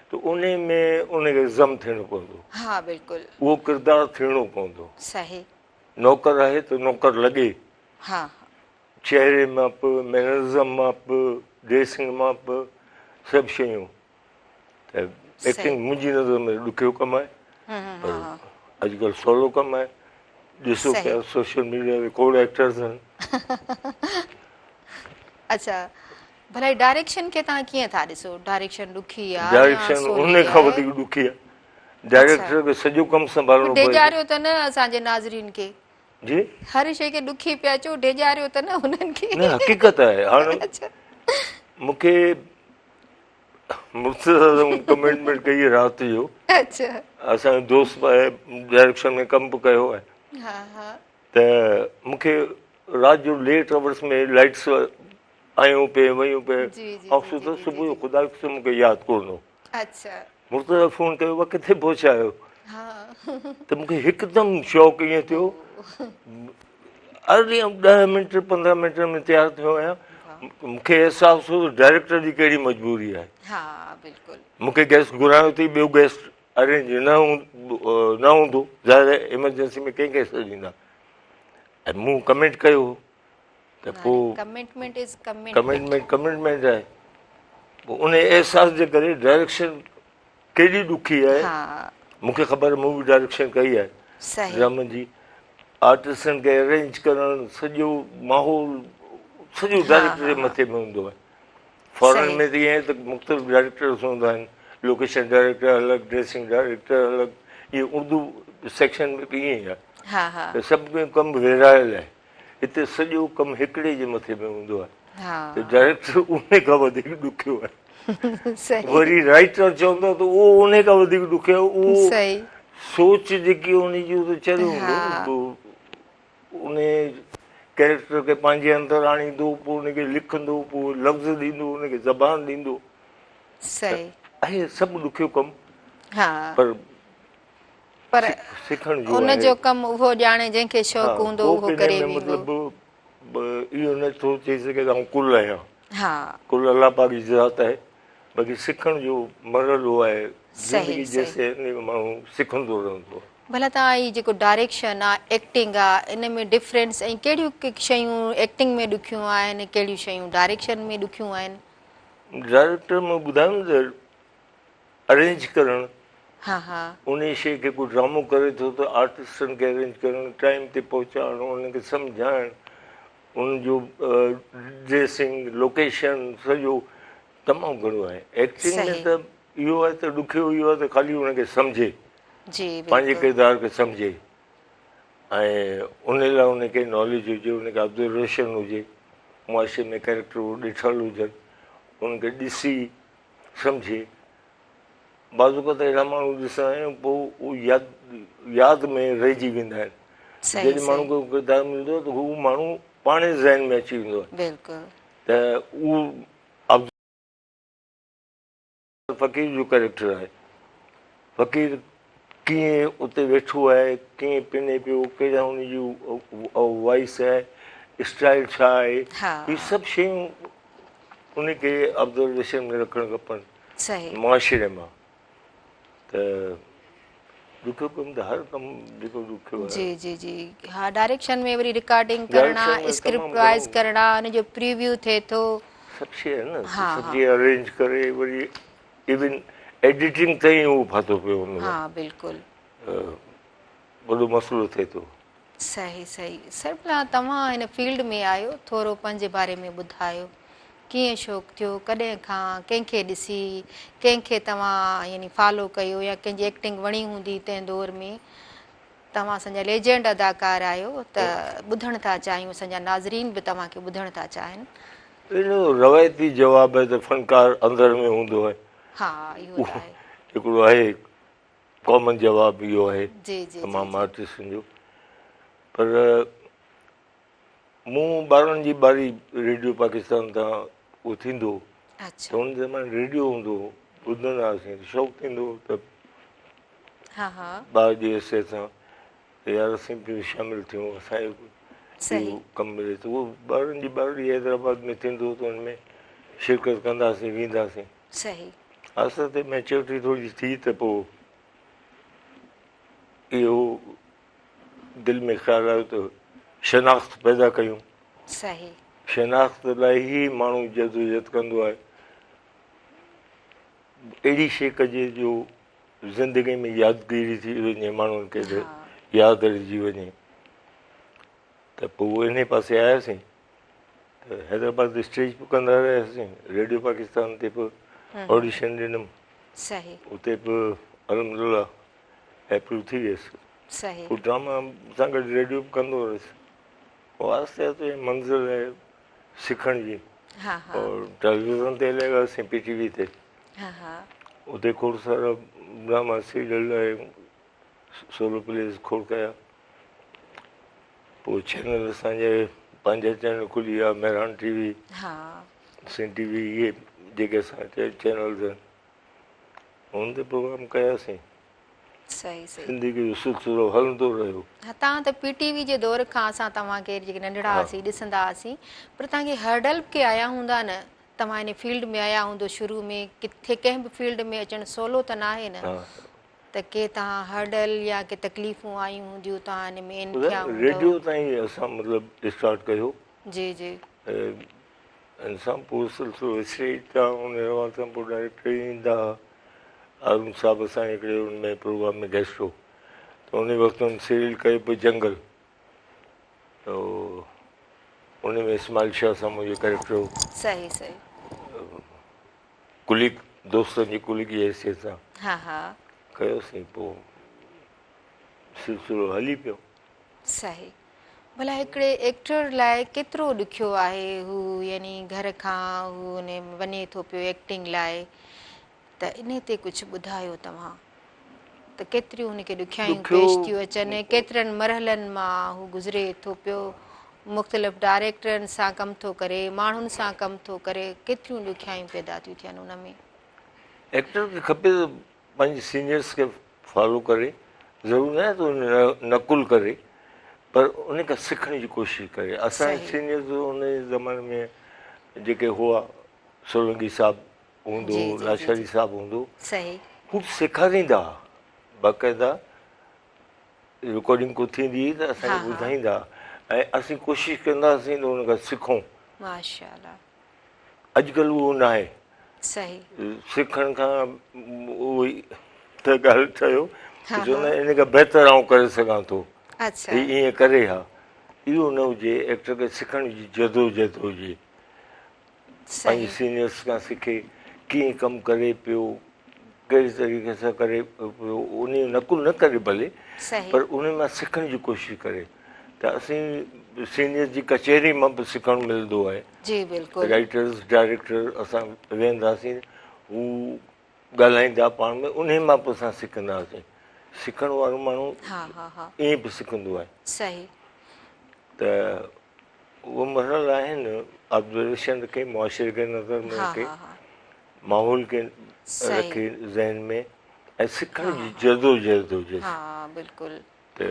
ته ان ۾ ان کي ضم ٿيڻو پوندو ها بلڪل اهو ڪردار ٿيڻو پوندو صحيح نوڪر آهي ته نوڪر لڳي. ها. چهري مان به، مينرزم مان به، ڊريسنگ مان به سڀ شيون ته ايڪٽنگ منهنجي نظر ۾ ڏکيو ڪم آهي پر اڄڪلهه سولو ڪم آهي ڏسو پيا سوشل ميڊيا تي کوڙ ايڪٽرز آهن. اڇا ڀلا هي ڊائريڪشن کي توهان ڪيئن ٿا ڏسو ڊائريڪشن ڏکي آ يا ڊائريڪشن سولي ان کان آهي؟ وڌيڪ ڏکي آ ڊائريڪٽر کي سڄو ڪم سنڀالڻو پوي ٿو. ڊيڄاريو ته نه اسان جي ناظرين کي. جي. هر شيء کي ڏکي پيا چئو ڊيڄاريو ته نه انهن کي. نه حقيقت آهي هاڻ مون کي مرتضيٰ سان مون ڪمٽمينٽ ڪئي رات جو. اڇا. اسان جو دوست به آهي ڊائريڪشن ۾ ڪم به ڪيو آهي. ها ها. ته مون کي رات جو ليٽ آورس ۾ لائٽس آيون پئي ويون پئي آئون ستس صبح جو خدا قسم مون کي ياد ڪونه هو. اڇا. مرتضيٰ فون ڪيو وا ڪٿي پهچيا آهيو ته مون کي هڪدم شوق ائين ٿيو ارلي 10 منٽ 15 منٽ ۾ تيار ٿيو آهيان مون کي احساس هو ڊائريڪٽر جي ڪهڙي مجبوري آهي ها بلڪل مون کي گيسٽ گهرايو اٿئي ٻيو گيسٽ ارينج نه نه هوندو ظاهر آهي ايمرجنسي ۾ ڪنهن کي سڏيندا ۽ مون ڪميٽ ڪيو هو ته پوء ڪمٽمينٽ از ڪمٽمينٽ ڪمٽمينٽ ڪمٽمينٽ آهي پوء ان احساس جي ڪري ڊائريڪشن ڪيڏي ڏکي آهي مون کي خبر مون به ڊائريڪشن ڪئي آهي ڊرامن جي آرٽسٽن کي ارينج ڪرڻ سڄو ماحول سڄو ڊائريڪٽر جي مٿي ۾ هوندو آهي فارن ۾ ته ائين ته مختلف ڊائريڪٽرس هوندا آهن لوڪيشن ڊائريڪٽر الڳ ڊريسنگ ڊائريڪٽر الڳ اهي اردو سيڪشن ۾ به ائين ئي آهي ته سڀ ڪم ورهايل آهي هتي سڄو ڪم هڪڙي جي مٿي ۾ هوندو آهي ته ڊائريڪٽر ان کان وڌيڪ ڏکيو آهي وري رائيٽر چوندو ته اهو ان کان وڌيڪ ڏکيو اهو سوچ جيڪي ان جي ته چريو هوندو ان ڪيريڪٽر کي پنهنجي اندر آڻيندو پوء ان کي لکندو پوء لفظ ڏيندو ان کي زبان ڏيندو صحيح اهي سڀ ڏکيو ڪم ها پر پر سکڻ جو ان جو ڪم اهو ڄاڻي جنهن کي شوق هوندو اهو ڪري ويندو مطلب اهو نه ٿو چئي سگهي ته آئون ڪل آهيان ها ڪل الله پاڪ جي ذات آهي باقي سکڻ جو مرحلو آهي زندگي جيسين ماڻهو سکندو رهندو آهي. ڀلا توهان هي جيڪو ڊائريڪشن آ ايڪٽنگ آ ان ۾ ڊفرنس ۽ ڪهڙيون شيون ايڪٽنگ ۾ ڏکيون آهن ڪهڙيون شيون ڊائريڪشن ۾ ڏکيون آهن. ڊائريڪٽر ۾ ٻڌايم ته ارينج ڪرڻ ها ها. انهي شي کي ڪو ڊرامو ڪري ٿو ته آرٽسٽن کي ارينج ڪرڻ ٽائيم تي پهچائڻ انهن کي سمجهائڻ ان جو ڊريسنگ لوڪيشن سڄو تمام گهڻو آهي ايڪٽنگ ۾ ته اهو آهي ته ڏکيو اهو آهي ته خالي ان کي سمجهي جي پنهنجي ڪردار کي سمجهي ۽ ان لاء ان کي ناليج هجي ان کي آبزرويشن هجي معاشري ۾ ڪيريڪٽر ڏٺل هجن ان کي ڏسي سمجهي بعض اوقات اهڙا ماڻهو ڏسندا آهيون پوء اهو ياد ياد ۾ رهجي ويندا آهن جڏهن ماڻهو کي ڪردار ملندو آهي ته هو ماڻهو پاڻ ذهن ۾ اچي ويندو آهي بلڪل ته اهو فقير جو ڪيريڪٽر آهي فقير ڪيئن اتي ويٺو آهي ڪيئن پني پيو ڪهڙا ان جي وائس آهي اسٽائل ڇا آهي هي سڀ شيون ان کي آبزرويشن ۾ رکڻ کپن معاشري مان ته ڏکيو ڪم ته هر ڪم جيڪو ڏکيو آهي. جي جي جي ها ڊائريڪشن ۾ وري رڪارڊنگ ڪرڻا اسڪرپٽ وائز ڪرڻا ان جو پريويو ٿئي ٿو. سڀ شي آهي نه سڀ شي ارينج ڪري وري ايون ايڊيٽنگ تائين هو ڦاٿو پيو هوندو آهي. ها بلڪل. وڏو مسئلو ٿئي ٿو. صحيح صحيح سر ڀلا توهان هن فيلڊ ۾ آيو ٿورو پنهنجي باري ۾ ٻڌايو ڪيئن شوق ٿيو ڪڏهن کان ڪنهن کي ڏسي ڪنهن کي توهان يعني فالو ڪيو يا ڪنهن جي ايڪٽنگ وڻي هوندي تنهن دور ۾ توهان اسان جا ليجنڊ اداڪار آهيو ته ٻڌڻ ٿا چاهيون اسان جا ناظرين به توهان کي ٻڌڻ ٿا چاهين. ان جو روايتي جواب آهي ته فنڪار اندر ۾ هوندو آهي. ها اهو ته آهي. هڪڙو آهي ڪامن جواب اهو آهي تمام آرٽسٽن جو پر مون ٻارن جي ٻاري ريڊيو پاڪستان تان اهو ٿيندو ته ان زماني ريڊيو هوندو هو ٻڌندا هئاسين شوق ٿيندو هو ته ٻار جي حيثيت سان ته يار اسين به شامل ٿيون اسان جو اهو ڪم ملي ته اهو ٻارن جي ٻارڙي حيدرآباد ۾ ٿيندو هو ته ان ۾ شرڪت ڪنداسين وينداسين صحيح. آهستي آهستي ميچورٽي ٿوري ٿي ته پوء اهو دل ۾ خيال آيو ته شناخت پيدا ڪيون. صحيح. شناخت لاء ئي ماڻهو جدوجهد ڪندو آهي. اهڙي شيء ڪجي جو زندگي ۾ يادگيري ٿي وڃي ماڻهن کي ته ياد رهجي وڃي ته پوء انهي پاسي آياسين. ته حيدرآباد اسٽيج به ڪندا رهياسين ريڊيو پاڪستان تي به آڊيشن ڏنم صحيح اتي به الحمدلله اپروو ٿي ويس صحيح پوء ڊراما سان گڏ ريڊيو به ڪندو رهيس پوء آهستي آهستي منزل آهي سکڻ جي ها ها اور ٽيليويزن تي هليا وياسين پي ٽي وي تي ها ها اتي کوڙ سارا ڊراما سيريل ۽ سولو پليز کوڙ ڪيا پوء چينل اسان جي پنهنجا چينل کلي ويا مهراڻ ٽي وي ها سنڌ ٽي وي اهي جيڪي اسان جا چينلز آهن ان تي پروگرام ڪياسين صحيح صحيح زندگي جو سلسلو هلندو رهيو. ها توهان ته پي ٽي وي جي دور کان اسان توهان کي جيڪي ننڍڙا هئاسين ڏسندا هئاسين پر توهان کي هرڊل به ڪي آيا هوندا نه توهان ان فيلڊ ۾ آيا هوندو شروع ۾ ڪٿي ڪنهن به فيلڊ ۾ اچڻ سولو ته ناهي نه ها. ته ڪي توهان هرڊل يا ڪي تڪليفون آيون هونديون توهان ان ۾ ان ٿيا هوندؤ. ريڊيو تان ئي اسان مطلب اسٽارٽ ڪيو. جي جي. ان سان پوء سلسلو اسٽيج تان ان حوالي سان پوء ڊائريڪٽر ايندا ها. هارون صاحب اسان جي هڪڙي ان ۾ پروگرام ۾ گيسٽ هو ته ان وقت ان سيريل ڪئي پئي جنگل ته ان ۾ اسماعيل شاهه سان منهنجو ڪريڪٽر هو. صحيح صحيح. ڪليگ دوستن جي ڪليگ جي حيثيت سان ها ها. ڪيوسين پوء سلسلو هلي پيو. صحيح. ڀلا هڪڙي ايڪٽر لاء ڪيترو ڏکيو آهي هو يعني گهر کان هو ان وڃي ٿو پيو ايڪٽنگ لاء ته انهي تي ڪجهه ٻڌايو توهان ته ڪيتريون هن کي ڏکيائيون پيش ٿيون اچن ڪيترن مرحلن مان هو گذري ٿو پيو مختلف ڊائريڪٽرن سان ڪم ٿو ڪري ماڻهن سان ڪم ٿو ڪري ڪيتريون ڏکيائيون پيدا ٿيون ٿين ان ۾. ايڪٽر کي کپي ته پنهنجي سينيئرس کي فالو ڪري ضرور ناهي ته ان نقل ڪري پر ان کان سکڻ جي ڪوشش ڪري اسان جا سينيئرز ان زماني ۾ جيڪي هئا سولنگي صاحب هوندو هو لاشاري صاحب هوندو هو سيکاريندا هئا باقاعده رڪارڊنگ ڪو ٿيندي هئي ته اسان کي ٻڌائيندا ۽ اسين ڪوشش ڪندا هئاسين ته ان کان سکون ماشاءالله اڄڪلهه اهو ناهي. صحيح. سکڻ کان اهو ئي ته ڳالهه ٺهيو چوندا آهن ان کان بهتر آئون ڪري سگهان ٿو. اڇا. هي ائين ڪري ها. اهو نه هجي ايڪٽر کي سکڻ جي جدوجهد هجي. پنهنجي سينيئرس کان سکي ڪيئن ڪم ڪري پيو ڪهڙي طريقي سان ڪري پيو ان جو نقل نه ڪري ڀلي پر ان مان سکڻ جي ڪوشش ڪري ته اسين سينيئرس جي ڪچهري مان به سکڻ ملندو آهي. جي بلڪل. رائيٽرز ڊائريڪٽر اسان ويهنداسين هو ڳالهائيندا پاڻ ۾ انهي مان به اسان سکندا هئاسين سکڻ وارو ماڻهو ها ها ها ائين به سکندو آهي. صحيح. ته اهي مرحلا آهن آبزرويشن رکي معاشري کي نظر ۾ رکي ماحول کي رکي ذهن ۾ ۽ سکڻ جي جدوجهد هجي. ها بلڪل. ته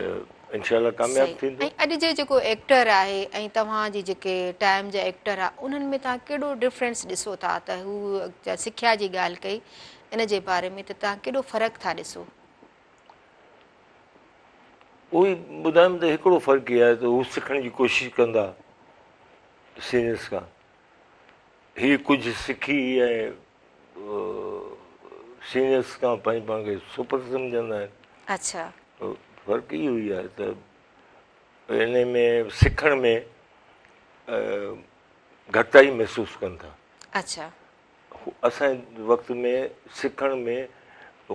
انشاء الله ڪامياب ٿيندو. ۽ اڄ جي جيڪو ايڪٽر آهي ۽ توهان جي جيڪي ٽائيم جا ايڪٽر ها انهن ۾ توهان ڪيڏو ڊفرنس ڏسو ٿا ته هو سکيا جي ڳالهه ڪئي ان جي باري ۾ ته توهان ڪيڏو فرق ٿا ڏسو. اهو ئي ٻڌايم ته هڪڙو فرق اهو آهي ته هو سکڻ جي ڪوشش ڪندا سينيئرس کان هي ڪجهه سکي ۽ سينيئرس کان پنهنجي پاڻ کي سپر سمجهندا آهن. اڇا. فرق اهو ئي آهي ته ان ۾ سکڻ ۾ گهٽتائي محسوس ڪن ٿا. اڇا. اسان جي وقت ۾ سکڻ ۾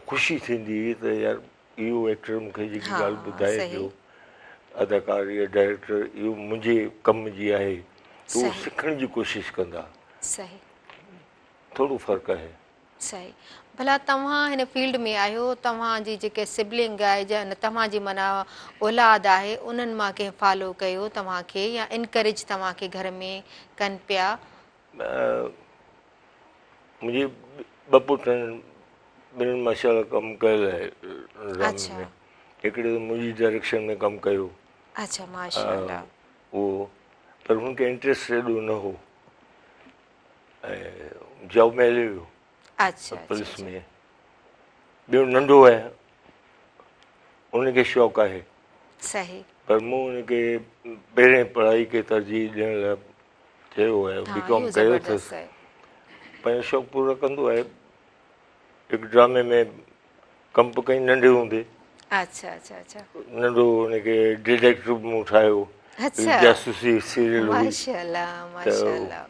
خوشي ٿيندي هئي ته يار اهو ايڪٽر مون کي جيڪي ڳالهه ٻڌائي پيو اداڪار يا ڊائريڪٽر اهو منهنجي ڪم جي آهي ته اهو سکڻ جي ڪوشش ڪندا. صحيح. ٿورو فرق آهي. صحيح. ڀلا توهان هن فيلڊ ۾ آهيو توهان جي جيڪي سبلنگ آهي يا توهان جي معنيٰ اولاد آهي انهن مان ڪنهن فالو ڪيو توهان کي يا انڪريج توهان کي گهر ۾ ڪن پيا؟ منهنجي ٻه پٽ آهن ٻنهين ماشاء الله ڪم ڪيل آهي ڊرامي ۾ هڪڙي ته منهنجي ڊائريڪشن ۾ ڪم ڪيو. اڇا ماشاء الله. اهو پر هن کي انٽريسٽ ايڏو نه هو. ۽ جاب ۾ هليو ويو. اڇا پوليس ۾. ٻيو ننڍو آهي ان کي شوق آهي. صحيح. پر مون ان کي پهرين پڙهائي کي ترجيح ڏيڻ لاء چيو آهي بي ڪام ڪيو اٿس. پنهنجو شوق پورو ڪندو آهي. هڪ ڊرامي ۾ ڪم به ڪئي ننڍي هوندي. اڇا اڇا اڇا. ننڍو ان کي ڊٽيڪٽو مون ٺاهيو. اڇا. جاسوسي سيريل هئي. ماشاءالله ماشاءالله.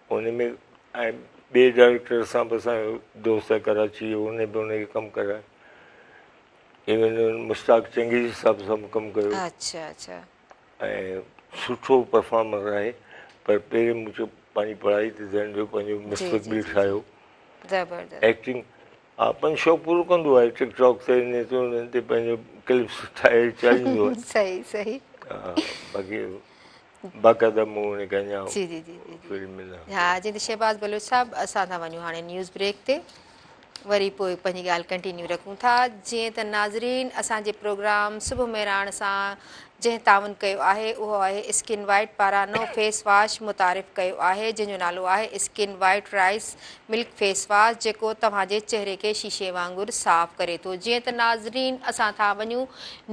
ان ۾ ۽ ٻئي ڊائريڪٽر سان به اسان جو دوست آهي ڪراچي جو ان به ان کي ڪم ڪرايو. ايون مشتاق چنگيزي صاحب سان به ڪم ڪيو. اڇا اڇا. ۽ سٺو پرفارمر آهي پر پهرين مون چيو پنهنجي پڙهائي تي ڌيان ڏيو پنهنجو مستقبل ٺاهيو. زبردست. ايڪٽنگ ها پنهنجو شوق پورو ڪندو آهي ٽڪ ٽاڪ تي ان تي ان تي پنهنجو ڪلپس ٺاهي چاڙهيندو آهي. صحيح صحيح. ها باقي باقاعده مون ان کي اڃا جي جي جي جي فلم ۾ نه. ها جي ته شهباز بلوچ صاحب اسان ٿا وڃون هاڻي نيوز بريڪ تي. وري پوء پنهنجي ڳالهه ڪنٽينيو رکون ٿا. جيئن ته ناظرين اسان جي پروگرام صبح مهراڻ سان جنهن تعاون ڪيو آهي اهو آهي اسڪن وائيٽ پاران نئون فيس واش متعارف ڪيو آهي جنهن جو نالو آهي skin white rice milk face wash جيڪو توهان جي چهري کي شيشي وانگر صاف ڪري ٿو جيئن ته ناظرين اسان ٿا وڃون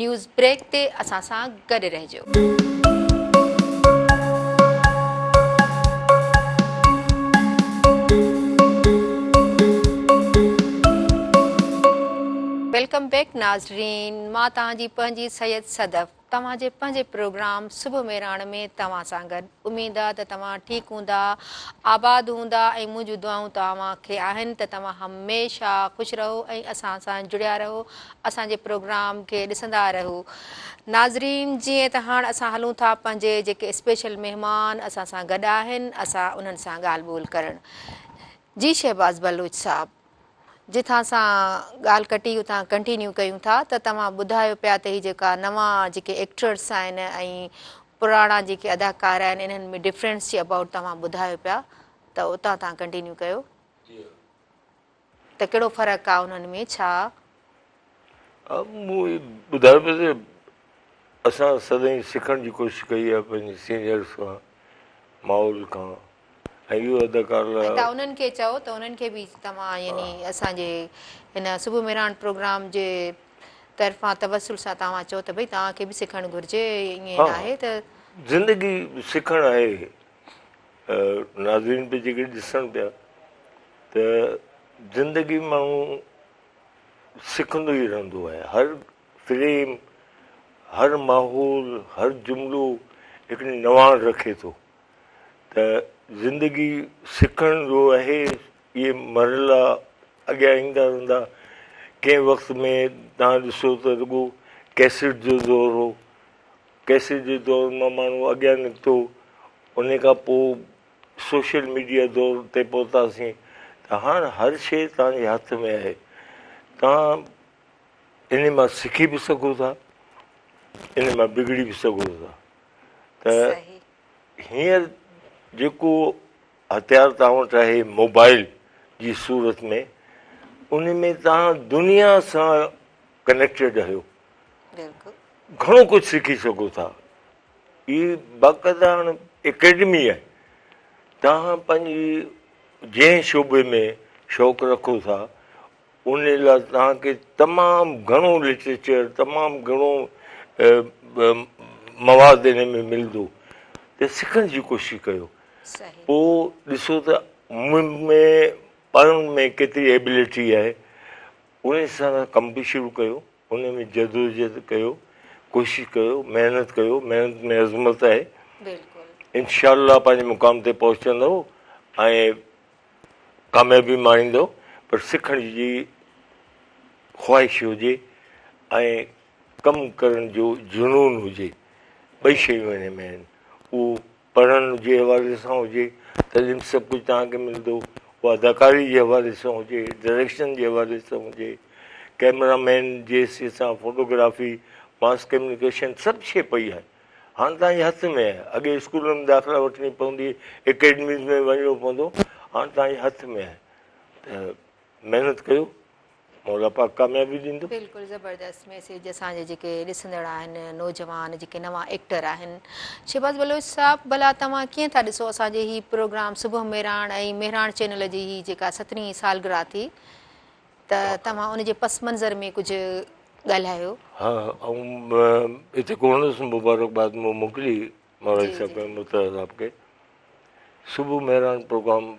نيوز بريڪ تي اسان سان گڏ رهجو. Welcome back ناظرين مان توهان جي پنهنجي سيد صدف توهان جي پنهنجي پروگرام صبح مهراڻ ۾ توهان سان گڏ اميد آ ته توهان ٺيڪ هوندا آباد هوندا ۽ منهنجون دعائون توهان کي آهن ته توهان هميشه خوش رهو ۽ اسان سان جڙيا رهو اسان جي پروگرام کي ڏسندا رهو ناظرين جيئن ته هاڻ اسان هلون ٿا پنهنجي جيڪي اسپيشل مهمان اسان سان گڏ آهن اسان انهن سان ڳالهه ٻولهه ڪرڻ جي شهباز بلوچ صاحب جتان اسان ڳالهه ڪٽي اتان ڪنٽينيو ڪيون ٿا ته توهان ٻڌايو پيا ته هي جيڪا نوان جيڪي ايڪٽرس آهن ۽ پراڻا جيڪي اداڪار آهن انهن ۾ ڊفرنس جي ابائوٽ توهان ٻڌايو پيا ته اتان توهان ڪنٽينيو ڪيو. جي ها. ته ڪهڙو فرق آ انهن ۾ ڇا؟ مون ٻڌايو پيو ته اسان سدائين سکڻ جي ڪوشش ڪئي آهي پنهنجي سينيئرس کان ماحول کان ۽ اهو اداڪار لاء ۽ توهان انهن کي چئو ته انهن کي به توهان يعني اسان جي هن صبح مهراڻ پروگرام جي طرفان توسل سان توهان چئو ته ڀئي توهان کي به سکڻ گهرجي ائين ناهي ته. زندگي سکڻ آهي ناظرين به جيڪي ڏسن پيا ته زندگي ماڻهو سکندو ئي رهندو آهي هر فريم هر ماحول هر جملو هڪڙي نواڻ رکي ٿو ته زندگي سکڻ جو آهي اهي مرحلا اڳيان ايندا رهندا ڪنهن وقت ۾ توهان ڏسو ته رڳو ڪيسٽ جو دور هو ڪيسٽ جي دور مان ماڻهو اڳيان نڪتو ان کان پوء سوشل ميڊيا دور تي پهتاسين ته هاڻ هر شيء توهان جي هٿ ۾ آهي توهان ان مان سکي به سگهو ٿا ان مان بگڙي به سگهو ٿا ته هينئر جيڪو هٿيار توهان وٽ آهي موبائل جي صورت ۾ ان ۾ توهان دنيا سان ڪنيڪٽيڊ آهيو گهڻو ڪجهه سکي سگهو ٿا هي باقاعده هاڻ اڪيڊمي آهي توهان پنهنجي جنهن شعبي ۾ شوق رکو ٿا ان لاء توهان کي تمام گهڻو لٽريچر تمام گهڻو مواد ان ۾ ملندو ته سکڻ جي ڪوشش ڪيو پوء ڏسو ته مون ۾ پڙهڻ ۾ ڪيتري ايبلٽي آهي ان سان ڪم به شروع ڪيو ان ۾ جدوجهد ڪيو، ڪوشش ڪيو، محنت ڪيو، محنت ۾ عظمت آهي. انشاء الله پنهنجي مقام تي پهچندؤ ۽ ڪاميابي ماڻيندؤ پر سکڻ جي خواهش هجي ۽ ڪم ڪرڻ جو جنون هجي ٻئي شيون ان ۾ آهن اهو پڙهڻ جي حوالي سان هجي تڏهن به سڀ ڪجهه توهان کي ملندو، اها اداڪاري جي حوالي سان هجي، ڊائريڪشن جي حوالي سان هجي، ڪئميرا مين جي حيثيت سان فوٽوگرافي، ماس ڪميونيڪيشن سڀ شيء پئي آهي. هاڻ توهان جي هٿ ۾ آهي. اڳي اسڪولن ۾ داخلا وٺڻي پوندي هئي، اڪيڊميز ۾ وڃڻو پوندو هو، هاڻ توهان جي هٿ ۾ آهي ته محنت ڪيو. مولا پاڪ ڪاميابي ڏيندو. بلڪل زبردست ميسيج اسان جي جيڪي ڏسندڙ آهن نوجوان جيڪي نوان ايڪٽر آهن شهباز بلوچ صاحب ڀلا توهان ڪيئن ٿا ڏسو اسان جي هي پروگرام صبح مهراڻ ۽ مهراڻ چينل جي هي جيڪا سترهين سالگرهه ٿي ته توهان ان جي پس منظر ۾ ڪجهه ڳالهايو. ها آئون اتي ڪونه هوس مبارڪباد مون موڪلي مولوي صاحب ۽ مرتضيٰ صاحب کي صبح مهراڻ پروگرام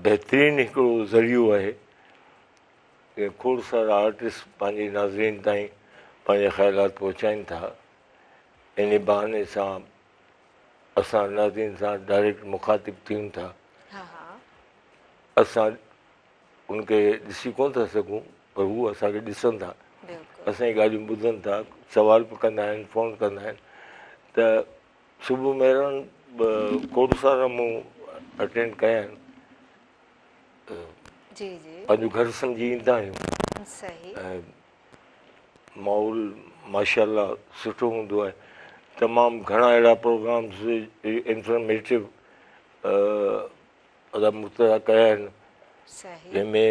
بهترين هڪڙو ذريعو آهي ۽ کوڙ سارا آرٽسٽ پنهنجي ناظرين تائين پنهنجا خيالات پهچائين ٿا ان بهاني سان اسان ناظرين سان ڊائريڪٽ مخاطب ٿيون ٿا اسان ان کي ڏسي ڪون ٿا سگهون پر هو اسان کي ڏسن ٿا اسان جي ڳالهيون ٻڌن ٿا سوال به ڪندا آهن فون ڪندا آهن ته صبح مهراڻ کوڙ سارا مون اٽينڊ ڪيا آهن جي جي پنهنجو گهر سمجهي ايندا آهيون صحيح ۽ ماحول ماشاء الله سٺو هوندو آهي تمام گهڻا اهڙا پروگرامز انفارميٽو ادا مرتضيٰ ڪيا آهن صحيح جنهن ۾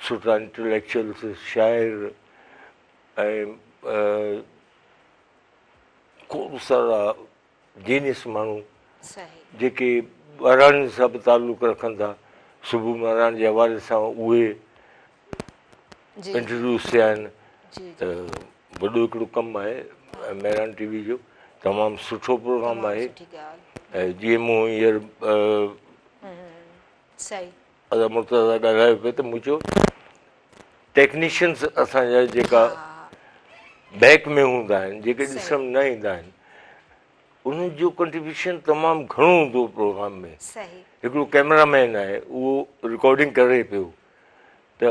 سٺا انٽليڪچوئلس، شاعر ۽ کوڙ سارا جينيس ماڻهو جيڪي ٻهراڙين سان به تعلق رکن ٿا، صبح مهراڻ جي حوالي سان اهي انٽروڊيوس ٿيا آهن ته وڏو هڪڙو ڪم آهي مهراڻ ٽي وي جو، تمام سٺو پروگرام آهي. ۽ جيئن مون هينئر ادا مرتضيٰ ڳالهايو پئي ته مون چيو ٽيڪنيشنس اسان جا جيڪا بيڪ ۾ هوندا آهن، جيڪي ڏسڻ ۾ نه ايندا آهن، انهن جو ڪنٽريبيوشن تمام گهڻو هوندو پروگرام ۾. هڪڙو ڪيمرا مين آهي، اهو رڪارڊنگ ڪري پيو ته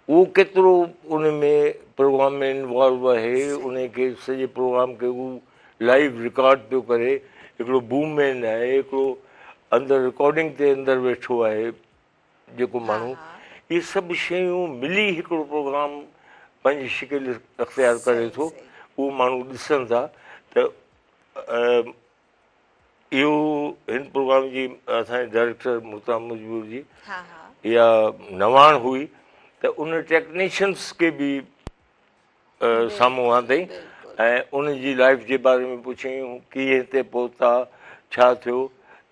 اهو ڪيترو ان ۾ پروگرام ۾ انوالو آهي، ان کي سڄي پروگرام کي هو لائيو رڪارڊ پيو ڪري. هڪڙو بوم مين آهي، هڪڙو اندر رڪارڊنگ تي اندر ويٺو آهي جيڪو ماڻهو، اهي سڀ شيون ملي هڪڙو پروگرام پنهنجي شڪل اختيار ڪري ٿو، اهو ماڻهو ڏسن ٿا ته اهو هن پروگرام جي اسان جي ڊائريڪٽر مرتضيٰ مجبور جي اها نواڻ هئي ته ان ٽيڪنيشنس کي به سامهون آندئي ۽ ان جي لائف جي باري ۾ پڇيائين ڪيئن هتي پهتا، ڇا ٿيو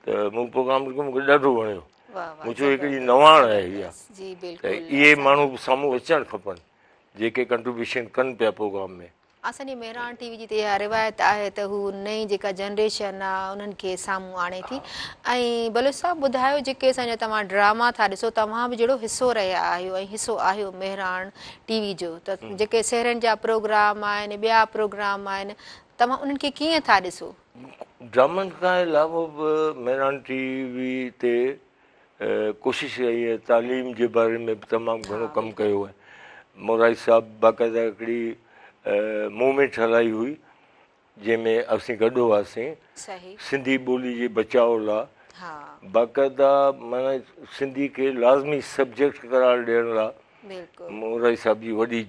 ته مون پروگرام ڏٺو، مون کي ڏاڍو وڻيو. مون چيو هڪڙي نواڻ آهي اها ته اهي ماڻهو به سامهون اچڻ کپن جيڪي ڪنٽريبيوشن ڪن پيا پروگرام ۾. اسان جي مهراڻ ٽي وي جي ته اها روايت آهي ته هو نئين جيڪا جنريشن آ انهن کي سامهون آڻي ٿي ۽ بلوچ صاحب ٻڌايو جيڪي اسان جا توهان ڊراما ٿا ڏسو توهان به جهڙو حصو رهيا آهيو ۽ حصو آهيو مهراڻ ٽي وي جو ته جيڪي سهرن جا پروگرام آهن ٻيا پروگرام آهن توهان انهن کي ڪيئن ٿا ڏسو؟ ڊرامن کان علاوه به مهراڻ ٽي وي تي ڪوشش رهي آهي تعليم جي باري ۾ به تمام گهڻو ڪم ڪيو آهي. مورائي صاحب باقاعده هڪڙي موومينٽ هلائي هئي جنهن ۾ اسين گڏ هئاسين سنڌي ٻولي جي بچاء لا باقاعده معنيٰ سنڌي کي لازمي سبجيڪٽ قرار ڏيڻ لا مورائي صاحب جي وڏي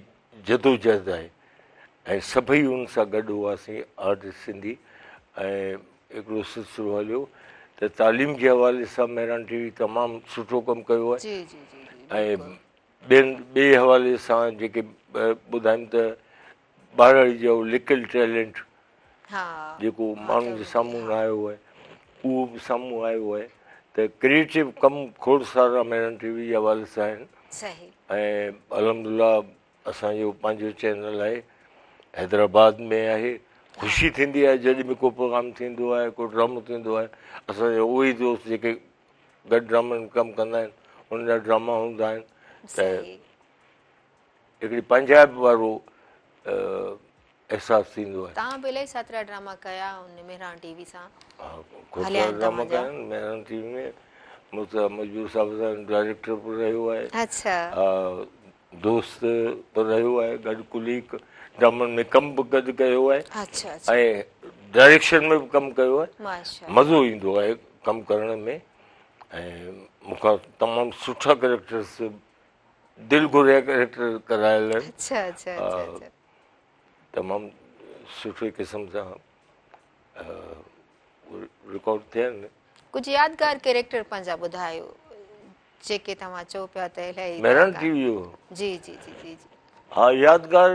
جدوجهد آهي ۽ سڀئي ان سان گڏ هئاسين آرٽسٽ سنڌي ۽ هڪڙو سلسلو هليو ته تعليم جي حوالي سان مهراڻ ٽي وي تمام سٺو ڪم ڪيو آهي ۽ ٻين ٻئي حوالي سان جيڪي ٻڌايم ته ٻهراڙي جو لڪل ٽيلنٽ جيڪو ماڻهن جي سامهون نه آيو آهي اهو به سامهون آيو آهي ته ڪريئيٽو ڪم کوڙ سارا مهراڻ ٽي وي جي حوالي سان آهن ۽ الحمدلله اسان جو پنهنجو چينل آهي حيدرآباد ۾ آهي خوشي ٿيندي آهي جڏهن به ڪو پروگرام ٿيندو آهي ڪو ڊرامو ٿيندو آهي اسان جا اهي دوست جيڪي گڏ ڊرامن ۾ ڪم ڪندا آهن انهن جا ڊراما هوندا آهن ته هڪڙي پنهنجائپ وارو احساس ٿيندو آهي. توهان به الاهي ساترا ڊراما ڪيا آهن مهراڻ ٽي وي سان. ها کوڙ سارا ڊراما ڪيا آهن مهراڻ ٽي وي ۾ مرتضيٰ مجبور صاحب سان ڊائريڪٽر به رهيو آهي. اڇا. دوست به رهيو آهي گڏ ڪليگ ڊرامن ۾ ڪم به گڏ ڪيو آهي اڇا اڇا ۽ ڊائريڪشن ۾ به ڪم ڪيو آهي. ماشاء. مزو ايندو آهي ڪم ڪرڻ ۾ ۽ مون کان تمام سٺا ڪريڪٽرس دل گهريا ڪريڪٽر ڪرايل آهن. اڇا اڇا اڇا اڇا. تمام سٺي قسم سان رڪارڊ ٿيا آهن. ڪجهه يادگار ڪريڪٽر پنهنجا ٻڌايو جيڪي توهان چئو پيا ته الاهي مهراڻ ٽي وي جو. جي جي جي جي جي. ها يادگار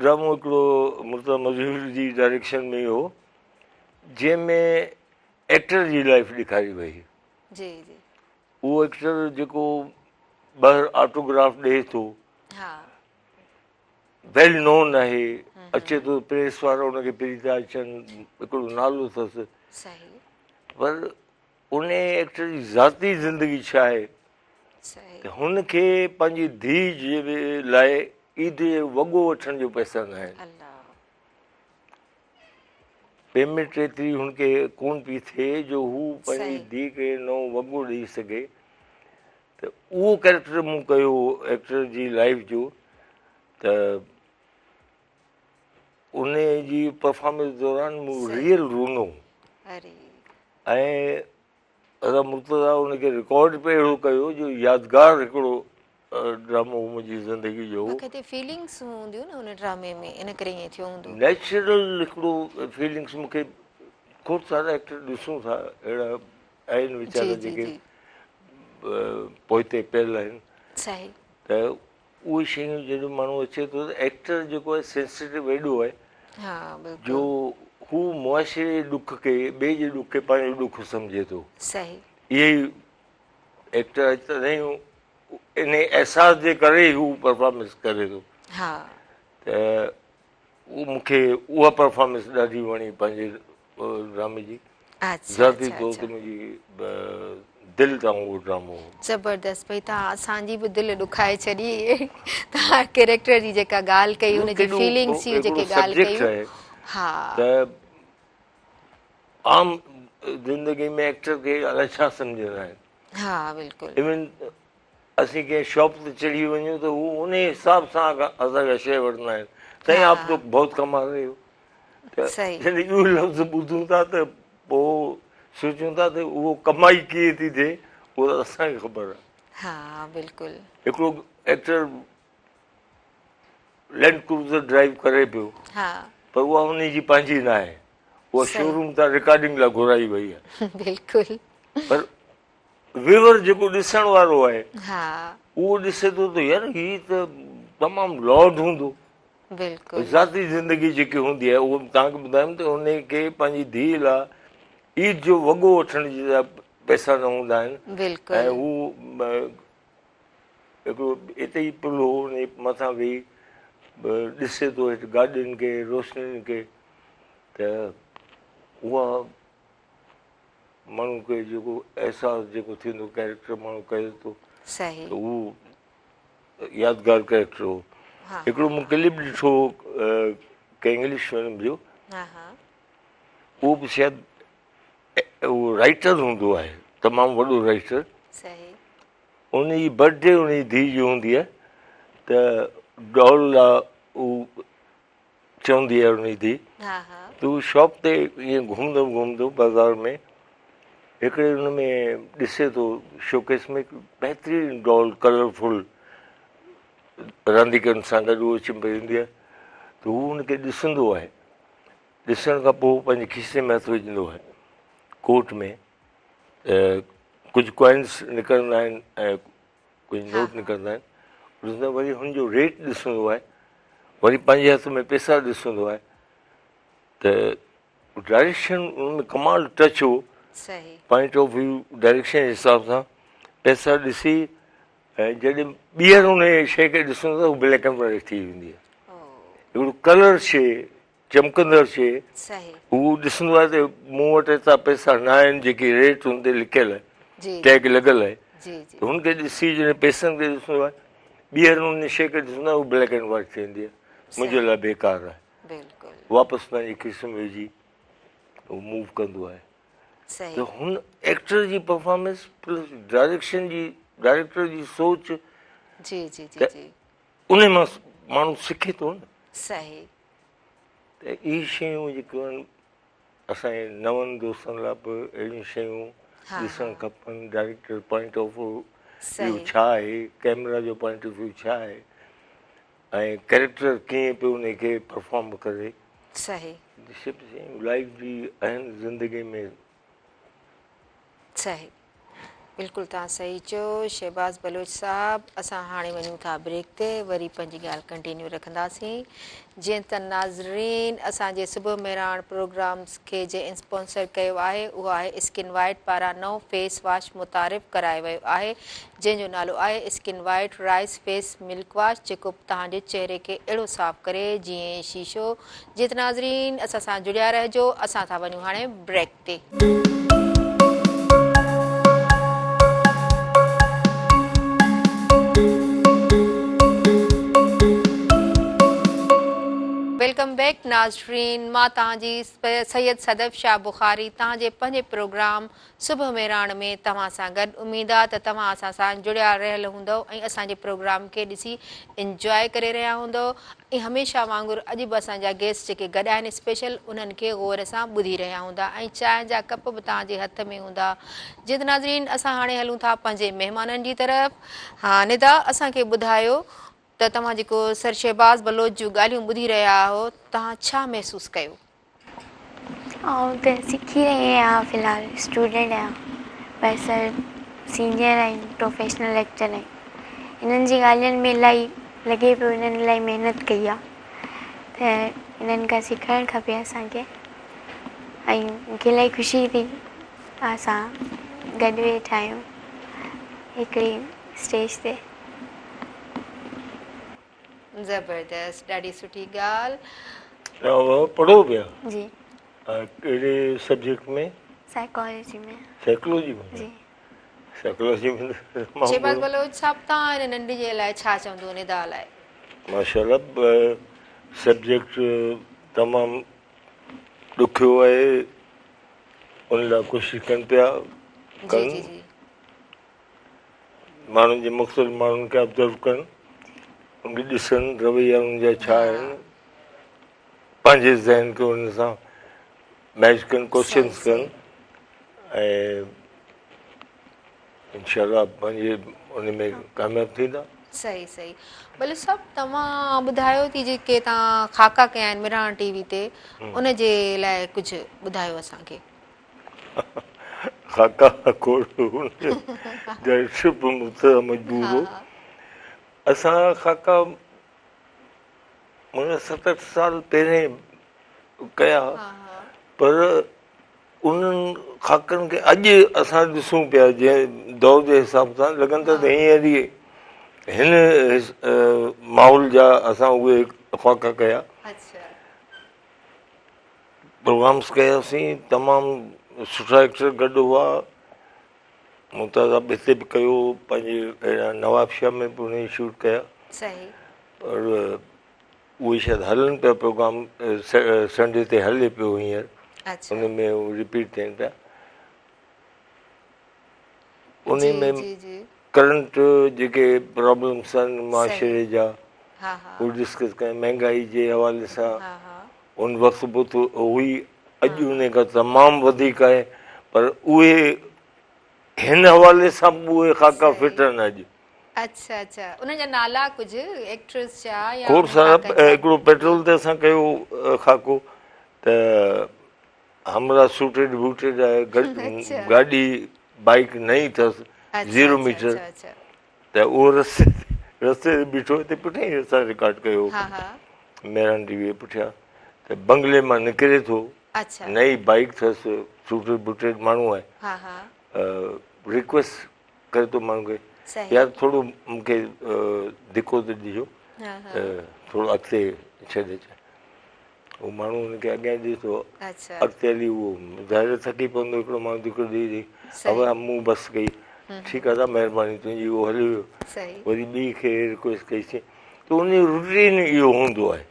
ڊرامو هڪڙو مرتضيٰ مظهر جي ڊائريڪشن ۾ هو جنهن ۾ ايڪٽر جي لائف ڏيکاري وئي. جي جي. اهو ايڪٽر جيڪو ٻاهر آٽوگراف ڏئي ٿو. ها. ويل نون آهي، اچي ٿو پريس وارا ان کي ڦري ٿا اچن، هڪڙو نالو اٿس. پر ان ايڪٽر جي ذاتي زندگي ڇا آهي ته هن کي پنهنجي ڌيء جي لاء عيد جو وڳو وٺڻ جو پئسا نه آهن. پيمينٽ ايتري هن کي ڪون پئي ٿئي جو هو پنهنجي ڌيء کي نئون وڳو ڏئي سگهي. ته اهو ڪريڪٽر مون ڪيو ايڪٽر جي لائيف جو ته ان جي پرفارمنس دوران مون ريئل رنو ۽ ادا مرتضيٰ ان کي رڪارڊ به اهڙو ڪيو جو يادگار هڪڙو ڊرامو منهنجي زندگي جو هو. ڪٿي فيلنگس هونديون نه ان ڊرامي ۾ ان ڪري ائين ٿيو هوندو. نيچرل هڪڙو فيلنگس مون کي کوڙ سارا ايڪٽر ڏسون ٿا اهڙا آهن ويچارا جيڪي پوئتي پيل آهن. صحيح. ته اهي شيون جڏهن ماڻهو اچي ٿو ته ايڪٽر جيڪو آهي سينسيٽو ايڏو آهي ها بلڪل جو هو معاشري جي ڏک کي ٻئي جي ڏک کي پنهنجو ڏک سمجهي ٿو. صحيح. اهي ئي ايڪٽر آهي تڏهن ان احساس جي ڪري ئي هو پرفارمنس ڪري ٿو. ها. ته مون کي اها پرفارمنس ڏاڍي وڻي پنهنجي ڊرامي جي. ذاتي طور تي منهنجي دل تان اهو ڊرامو هو. زبردست ڀئي توهان اسان جي به دل ڏکائي ڇڏي توهان ڪيريڪٽر جي جيڪا ڳالهه ڪئي ان جي فيلنگس جي جيڪي ڳالهه ڪئي ها ته عام زندگي ۾ ايڪٽر کي الائي ڇا سمجهندا آهن. ها بلڪل. ايون اسين ڪنهن شاپ تي چڙهي وڃون ته هو ان حساب سان اسان کان شيء وٺندا آهن سائين آپ تو بهت ڪما رهي هو ته جڏهن اهو لفظ ٻڌون ٿا ته پوء سوچون ٿا ته اهو ڪمائي ڪيئن ٿي ٿئي اهو ته اسان کي خبر آهي. ها بلڪل. هڪڙو ايڪٽر لينڊ ڪروزر ڊرائيو ڪري پيو ها پر اها ان جي پنهنجي نه آهي اها شوروم تان رڪارڊنگ لاء گهرائي وئي آهي. بلڪل. پر ويور جيڪو ڏسڻ وارو آهي ها اهو ڏسي ٿو ته يار هي ته تمام لارڊ هوندو. بلڪل. ذاتي زندگي جيڪي هوندي آهي اهو توهان کي ٻڌايم ته ان کي پنهنجي ڌيء لاء عيد جو وڳو وٺڻ جي لاء پئسا نه هوندا آهن. بلڪل. ۽ هو هڪڙو اتي ئي پل هو ان جي مٿان ويهي ڏسي ٿو هيٺ گاڏين کي روشنين کي ته اها ماڻهو کي جيڪو احساس جيڪو ٿيندو ڪيريڪٽر ماڻهو ڪري ٿو صحيح ته اهو يادگار ڪيريڪٽر هو. هڪڙو مون ڪلپ ڏٺو هو ڪنهن انگلش فلم جو اهو به شايد اهو رائٽر هوندو آهي تمام وڏو رائٽر صحيح ان جي برٿ ڊي ان جي ڌيء جي هوندي آهي ته ڊال لاء هو چوندي آهي ان جي ڌيء ته هو شاپ تي ائين گهمندو گهمندو بازار ۾ هڪڙي ان ۾ ڏسي ٿو شوڪيس ۾ بهترين ڊال ڪلرفل رانديڪن سان گڏ اهو چنبڙي هوندي آهي ته هو ان کي ڏسندو آهي ڏسڻ کان پوء پنهنجي کيسي ۾ هٿ وجهندو آهي ڪوٽ ۾ ڪجهه ڪوائنس نڪرندا آهن ۽ ڪجهه نوٽ نڪرندا آهن ڏسندو آهي وري هن جو ريٽ ڏسندو آهي وري پنهنجي هٿ ۾ پئسا ڏسندو آهي ته ڊائريڪشن ان ۾ ڪمال ٽچ هو پوائنٽ آف ويو ڊائريڪشن جي حساب سان پئسا ڏسي ۽ جڏهن ٻيهر ان شي کي ڏسندو ته هو بليڪ اينڊ وائٽ ٿي ويندي آهي هڪڙو ڪلر شي چمڪندڙ شيء هو ڏسندو آهي ته مون وٽ ايترا پئسا نه آهن جيڪي ريٽ هن تي لکيل آهي ٽيگ لڳل آهي ته هن کي ڏسي جڏهن پئسن کي ڏسندو آهي ٻيهر ان شيء کي ڏسندو آهي هو بليڪ اينڊ وائٽ ٿي ويندي آهي منهنجي لاء بيڪار آهي واپس پنهنجي کيسي ۾ وجهي هو موو ڪندو آهي ته هن ايڪٽر جي پرفارمنس پلس ڊائريڪشن جي ڊائريڪٽر جي سوچ جي جي جي جي ان مان ماڻهو سکي ٿو نه صحيح ته اهي شيون جيڪيون آهن اسان جي نون دوستن لاء به اهڙيون شيون ڏسڻ کپن ڊائريڪٽر پوائنٽ آف ويو ڇا آهي ڪيمرا جو پوائنٽ آف ويو ڇا آهي ۽ ڪيريڪٽر ڪيئن پيو ان کي پرفارم ڪري صحيح سڀ شيون لائف جي آهن زندگي ۾ صحيح بلڪل توهان صحيح چيو شهباز بلوچ صاحب اسان هاڻي وڃون ٿا بريڪ تي وري پنهنجي ڳالهه ڪنٽينيو رکنداسين جيئن ته ناظرين اسان جي صبح مهراڻ پروگرامز کي جنهن اسپانسر ڪيو آهي اهو آهي اسڪن وائٽ پاران نئون فيس واش متعارف ڪرايو ويو آهي جنهن جو نالو آهي skin white rice face milk wash جيڪو توهان جي چهري کي اهڙو صاف ڪري جيئن شيشو جيئن ته ناظرين اسان سان جڙيا رهجو اسان ٿا وڃون هاڻي بريڪ تي. Welcome back ناظرين مان توهان جي سيد صدف شاهه بخاري توهان جي پنهنجي پروگرام صبح مهراڻ ۾ توهان سان گڏ اميد آ ته توهان اسان سان جڙيا رهيل هوندؤ ۽ اسان جي پروگرام کي ڏسي انجواء ڪري رهيا هوندؤ ۽ هميشه وانگر اڄ به اسان جا گيسٽ جيڪي گڏ آهن اسپيشل انهن کي غور سان ٻڌي رهيا هوندا ۽ چانهه جا ڪپ به توهان جي هٿ ۾ هوندا جيئن ته ناظرين اسان هاڻي هلون ٿا پنهنجي مهمانن جي طرف ها ندا اسان کي ٻڌايو ته توهان جيڪو سر شهباز بلوچ جون ڳالهيون ٻڌي رهيا آهو توهان ڇا محسوس ڪيو؟ آئون ته سکي رهي آهيان في الحال اسٽوڊنٽ آهيان پر سر سينيئر آهن پروفيشنل ايڪٽر آهن انهن جي ڳالهين ۾ الاهي لڳي پيو انهن الاهي محنت ڪئي آ ته انهن کان سکڻ کپي اسان کي ۽ مون کي الاهي خوشي ٿي اسان گڏ ويٺا آهيون هڪڙي اسٽيج تي. زبردست ڏاڍي سٺي ڳالهه. توهان پڙهو پيا؟ جي. ڪهڙي سبجيڪٽ ۾؟ سائيڪالاجي ۾. سائيڪالاجي ۾؟ جي. سائيڪالاجي ۾ تمام شهباز بلوچ صاحب توهان هن ننڍي جي لاء ڇا چوندو ندا لاء؟ ماشاءالله سبجيڪٽ تمام ڏکيو آهي ان لاء ڪوشش ڪن پيا ڪن جي جي ماڻهن جي مختلف ماڻهن کي آبزرو ڪن ان کي ڏسن رويا انهن جا ڇا آهن پنهنجي ذهن کي ان سان ميچ ڪن ڪوشچنس ڪن ۽ انشاء الله پنهنجي ان ۾ ڪامياب ٿيندا. صحيح صحيح بلوچ صاحب توهان ٻڌايو ته جيڪي توهان خاڪا ڪيا آهن مهراڻ ٽي وي تي ان جي لاء ڪجهه ٻڌايو اسان کي. خاڪا کوڙ ڊائريڪٽر مجبور هو اسان خاڪا معنيٰ 7 8 سال پهرين ڪيا پر انهن خاڪن کي اڄ اسان ڏسون پيا جنهن دور جي حساب سان لڳن ٿا ته هينئر ئي هن ماحول جا اسان اهي خاڪا ڪيا پروگرامس ڪياسين تمام سٺا ايڪٽر گڏ هئا ممتاز صاحب هتي به ڪيو پنهنجي نوابشاهه ۾ به انهن شوٽ ڪيا پر اهي شايد هلن پيا پروگرام سنڊي تي هلي پيو هينئر ان ۾ رپيٽ ٿين پيا ان ۾ ڪرنٽ جيڪي پرابلمس آهن معاشري جا اهي ڊسڪس ڪيا مهنگائي جي حوالي سان ان وقت به ته هئي اڄ ان کان تمام وڌيڪ آهي پر اهي هن حوالي سان به اهي خاڪا فٽ آهن اڄ. اڇا اڇا انهن جا نالا ڪجهه ايڪٽرس جا يا کوڙ سارا هڪڙو پيٽرول تي اسان ڪيو خاڪو ته همراهه سوٽيڊ بوٽيڊ آهي گاڏي بائيڪ نئين اٿس زيرو ميٽر ته اهو رستي رستي تي بيٺو هتي پٺيان ئي اسان رڪارڊ ڪيو مهراڻ ٽي وي پٺيان ته بنگلي مان نڪري ٿو نئين بائيڪ اٿس سوٽيڊ بوٽيڊ ماڻهو آهي رڪويسٽ ڪري ٿو ماڻهو کي يار ٿورو مونکي ڌڪو ته ڏجو ته ٿورو اڳتي ڇڏي اچان هو ماڻهو هن کي اڳيان ڏئي ٿو اڳتي هلي اهو ظاهر ٿڪي پوندو هڪڙو ماڻهو ڌڪو ڏئي ڏئي ابا مون بس ڪئي ٺيڪ آ مهرباني تنهنجي اهو هليو ويو وري ٻي کي رڪويسٽ ڪئي سين ته ان جو روٽين اهو هوندو آهي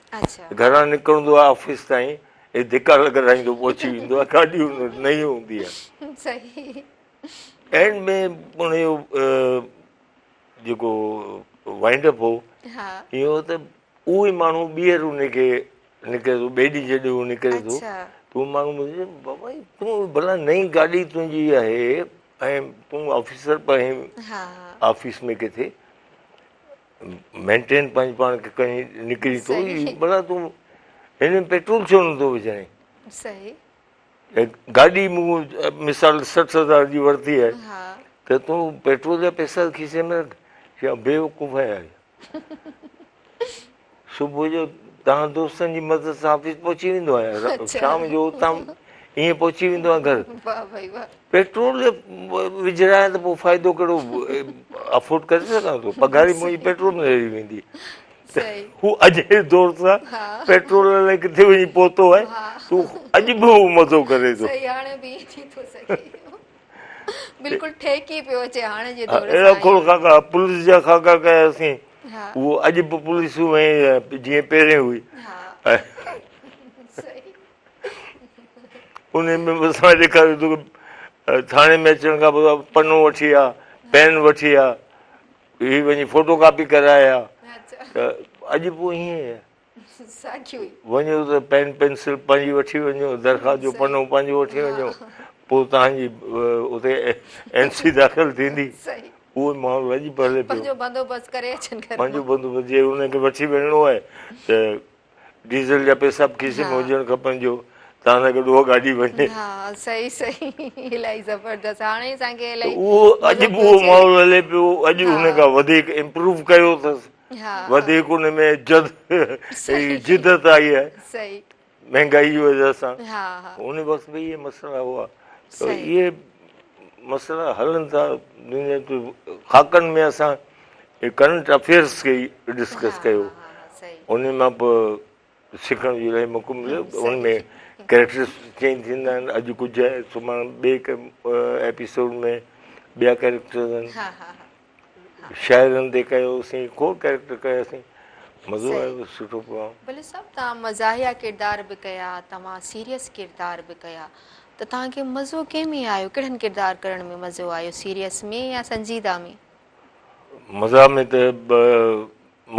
گهران نڪرندو آهي آفيس تائين هي ڌڪا لڳرائيندو پهچي ويندو آهي گاڏي هن وٽ نئين هوندي آهي اينڊ ۾ ان جو جيڪو وائنڊ اپ هو اهو ته اهو ئي ماڻهو ٻيهر ان کي نڪري ٿو ٻئي ڏينهن جڏهن هو نڪري ٿو ته اهو ماڻهو ٻڌي بابا تون ڀلا نئين گاڏي تنهنجي آهي ۽ تون آفيسر به آهين آفيس ۾ ڪٿي مينٽين پنهنجي پاڻ کي کڻي نڪري ٿو ڀلا تون هن ۾ پيٽرول ڇو نٿو وجهائين صحيح گاڏي مون مثال 60 هزار جي ورتي آهي ته تون پيٽرول جا پيسا کيسي ۾ رک يا بيوقوف آهين صبح جو توهان دوستن جي مدد سان آفيس پهچي ويندو آهيان شام جو اتان ائين پهچي ويندو آهيان گهر پيٽرول وجهرايان ته پوء فائدو ڪهڙو افورڊ ڪري سگهان ٿو پگهار ئي منهنجي پيٽرول ۾ هلي ويندي هو اڄ جي دور سان پيٽرول الائي ڪٿي وڃي پهتو آهي تو اڄ به هو مزو ڪري ٿو هاڻي به ٿي ٿو سگهي بلڪل ٺهڪي پيو اچي هاڻي جي دور سان اهڙا کوڙ خاڪا پوليس جا خاڪا ڪياسين اهو اڄ به پوليس جيئن پهرين هئي ان ۾ به اسان ڏيکاريو ته ٿاڻي ۾ اچڻ کان پوء پنو وٺي آ پين وٺي آ هي وڃي فوٽو ڪاپي ڪرائي آ ته اڄ به ائين آهي وڃو ته پين پينسل پنهنجي وٺي وڃو درخواست جو پنو پنهنجو وٺي وڃو پوء توهان جي اتي اين سي داخل ٿيندي اهو ماحول اڄ به هلي پيو پنهنجو بندوبست ڪري اچن گهر پنهنجو بندوبست جي ان کي وٺي وڃڻو آهي ته ڊيزل جا پئسا به کيسي ۾ هجڻ کپن جو توهان سان گڏ اها گاڏي وڃي. ها صحيح صحيح الاهي زبردست هاڻي اسان کي الاهي اهو اڄ به اهو ماحول هلي پيو اڄ ان کان وڌيڪ امپروو ڪيو اٿس وڌيڪ ان ۾ جد جدت آئي آهي صحيح مهنگائي جي وجه سان ان وقت به اهي مسئلا هئا ته اهي مسئلا هلن ٿا دنيا جي خاڪن ۾ اسان ڪرنٽ افيئرس کي ڊسڪس ڪيو ان مان به سکڻ جو الاهي موقعو مليو ان ۾ ڪريڪٽرس چينج ٿيندا آهن اڄ ڪجهه آهي سڀاڻي ٻئي ايپيسوڊ ۾ ٻيا ڪريڪٽرز آهن شاعرن تي ڪيوسين کوڙ ڪريڪٽر ڪياسين مزو آيو سٺو پروگرام. بلوچ صاحب توهان مزاحيه ڪردار به ڪيا توهان سيريس ڪردار به ڪيا ته توهان کي مزو ڪنهن ۾ آيو ڪهڙن ڪردار ڪرڻ ۾ مزو آيو سيريس ۾ يا سنجيده ۾؟ مزاح ۾ ته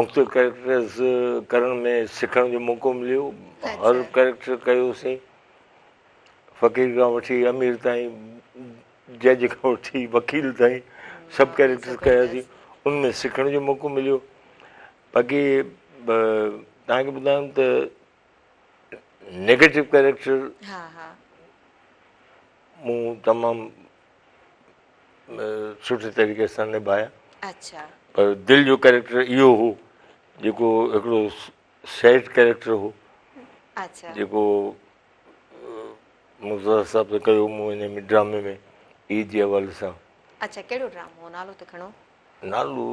مختلف ڪريڪٽرز ڪرڻ ۾ سکڻ جو موقعو مليو هر ڪريڪٽر ڪيوسين فقير کان وٺي امير تائين جج کان وٺي وڪيل تائين سڀ ڪريڪٽر ڪياسين ان ۾ سکڻ جو موقعو مليو باقي توهان کي ٻڌايم ته نيگيٽو ڪريڪٽر مون تمام سٺي طريقي سان نڀايا پر دل جو ڪريڪٽر اهو هو جيڪو هڪڙو سيڊ ڪريڪٽر هو جيڪو مرتضيٰ صاحب ته ڪيو مون ان ۾ ڊرامي ۾ عيد جي حوالي سان. اڇا ڪهڙو ڊرامو هو نالو ته کڻو. نالو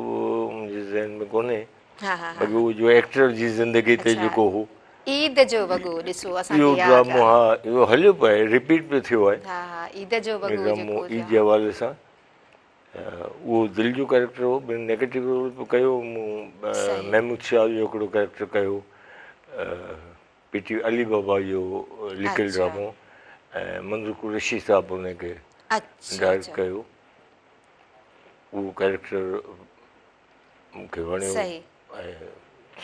منهنجي ذهن ۾ ڪونهي باقي اهو جو ايڪٽر جي زندگي تي جيڪو هو. عيد جو وڳو ڏسو اسان کي اهو ياد آ. ڊرامو ها اهو هليو پئي رپيٽ به ٿيو آهي. ها ها عيد جو وڳو جيڪو ڊرامو عيد جي حوالي سان اهو دل جو ڪريڪٽر هو نيگيٽو رول به ڪيو مون محمود شاهه جو هڪڙو ڪريڪٽر ڪيو. پي ٽي وي علي بابا جو لکيل ڊرامو ۽ منظور قريشي صاحب ان کي ڊائريڪٽ ڪيو اهو ڪريڪٽر مون کي وڻيو ۽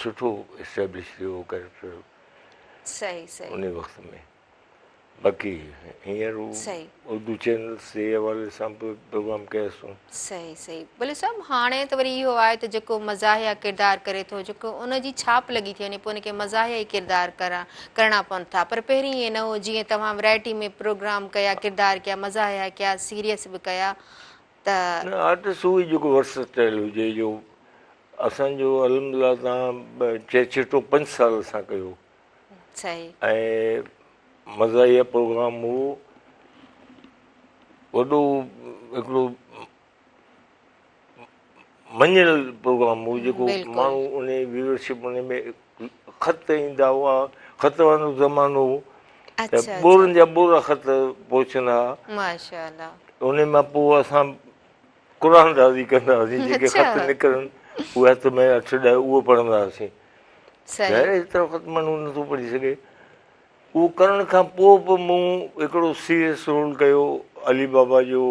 سٺو اسٽيبلش ٿيو اهو ڪريڪٽر ان وقت ۾ باقي هينئر اردو چينلز جي حوالي سان به پروگرام ڪياسون. صحيح صحيح بلوچ صاحب هاڻي ته وري اهو آهي ته جيڪو مزاحيه ڪردار ڪري ٿو جيڪو ان جي ڇاپ لڳي ٿي وڃي پوء ان کي مزاحيه ئي ڪردار ڪرڻا پون ٿا پر پهرين ائين نه هو جيئن توهان ورائٽي ۾ پروگرام ڪيا ڪردار ڪيا مزاحيه ڪيا سيريس به ڪيا ته. نه آرٽسٽ اهو ئي جيڪو ورسٽائل هجي جو اسان جو الحمدلله توهان چهچٽو پنج سال اسان ڪيو ۽ مزاحيه پروگرام هو وڏو هڪڙو مڃيل پروگرام هو جيڪو ماڻهو ان ويورشپ ان ۾ خط ايندا هئا خط وارو زمانو هو ته ٻورن جا ٻورا خط پهچندا هئا ماشاءالله ان مان پوء اسان قرآن اندازي ڪندا هئاسين جيڪي خط نڪرن اهي هٿ ۾ اٺ ڏهه اهو پڙهندا هئاسين ظاهر ايترا خط ماڻهو نٿو پڙهي سگهي اهو ڪرڻ کان پوء به مون هڪڙو سيريس رول ڪيو علي بابا جو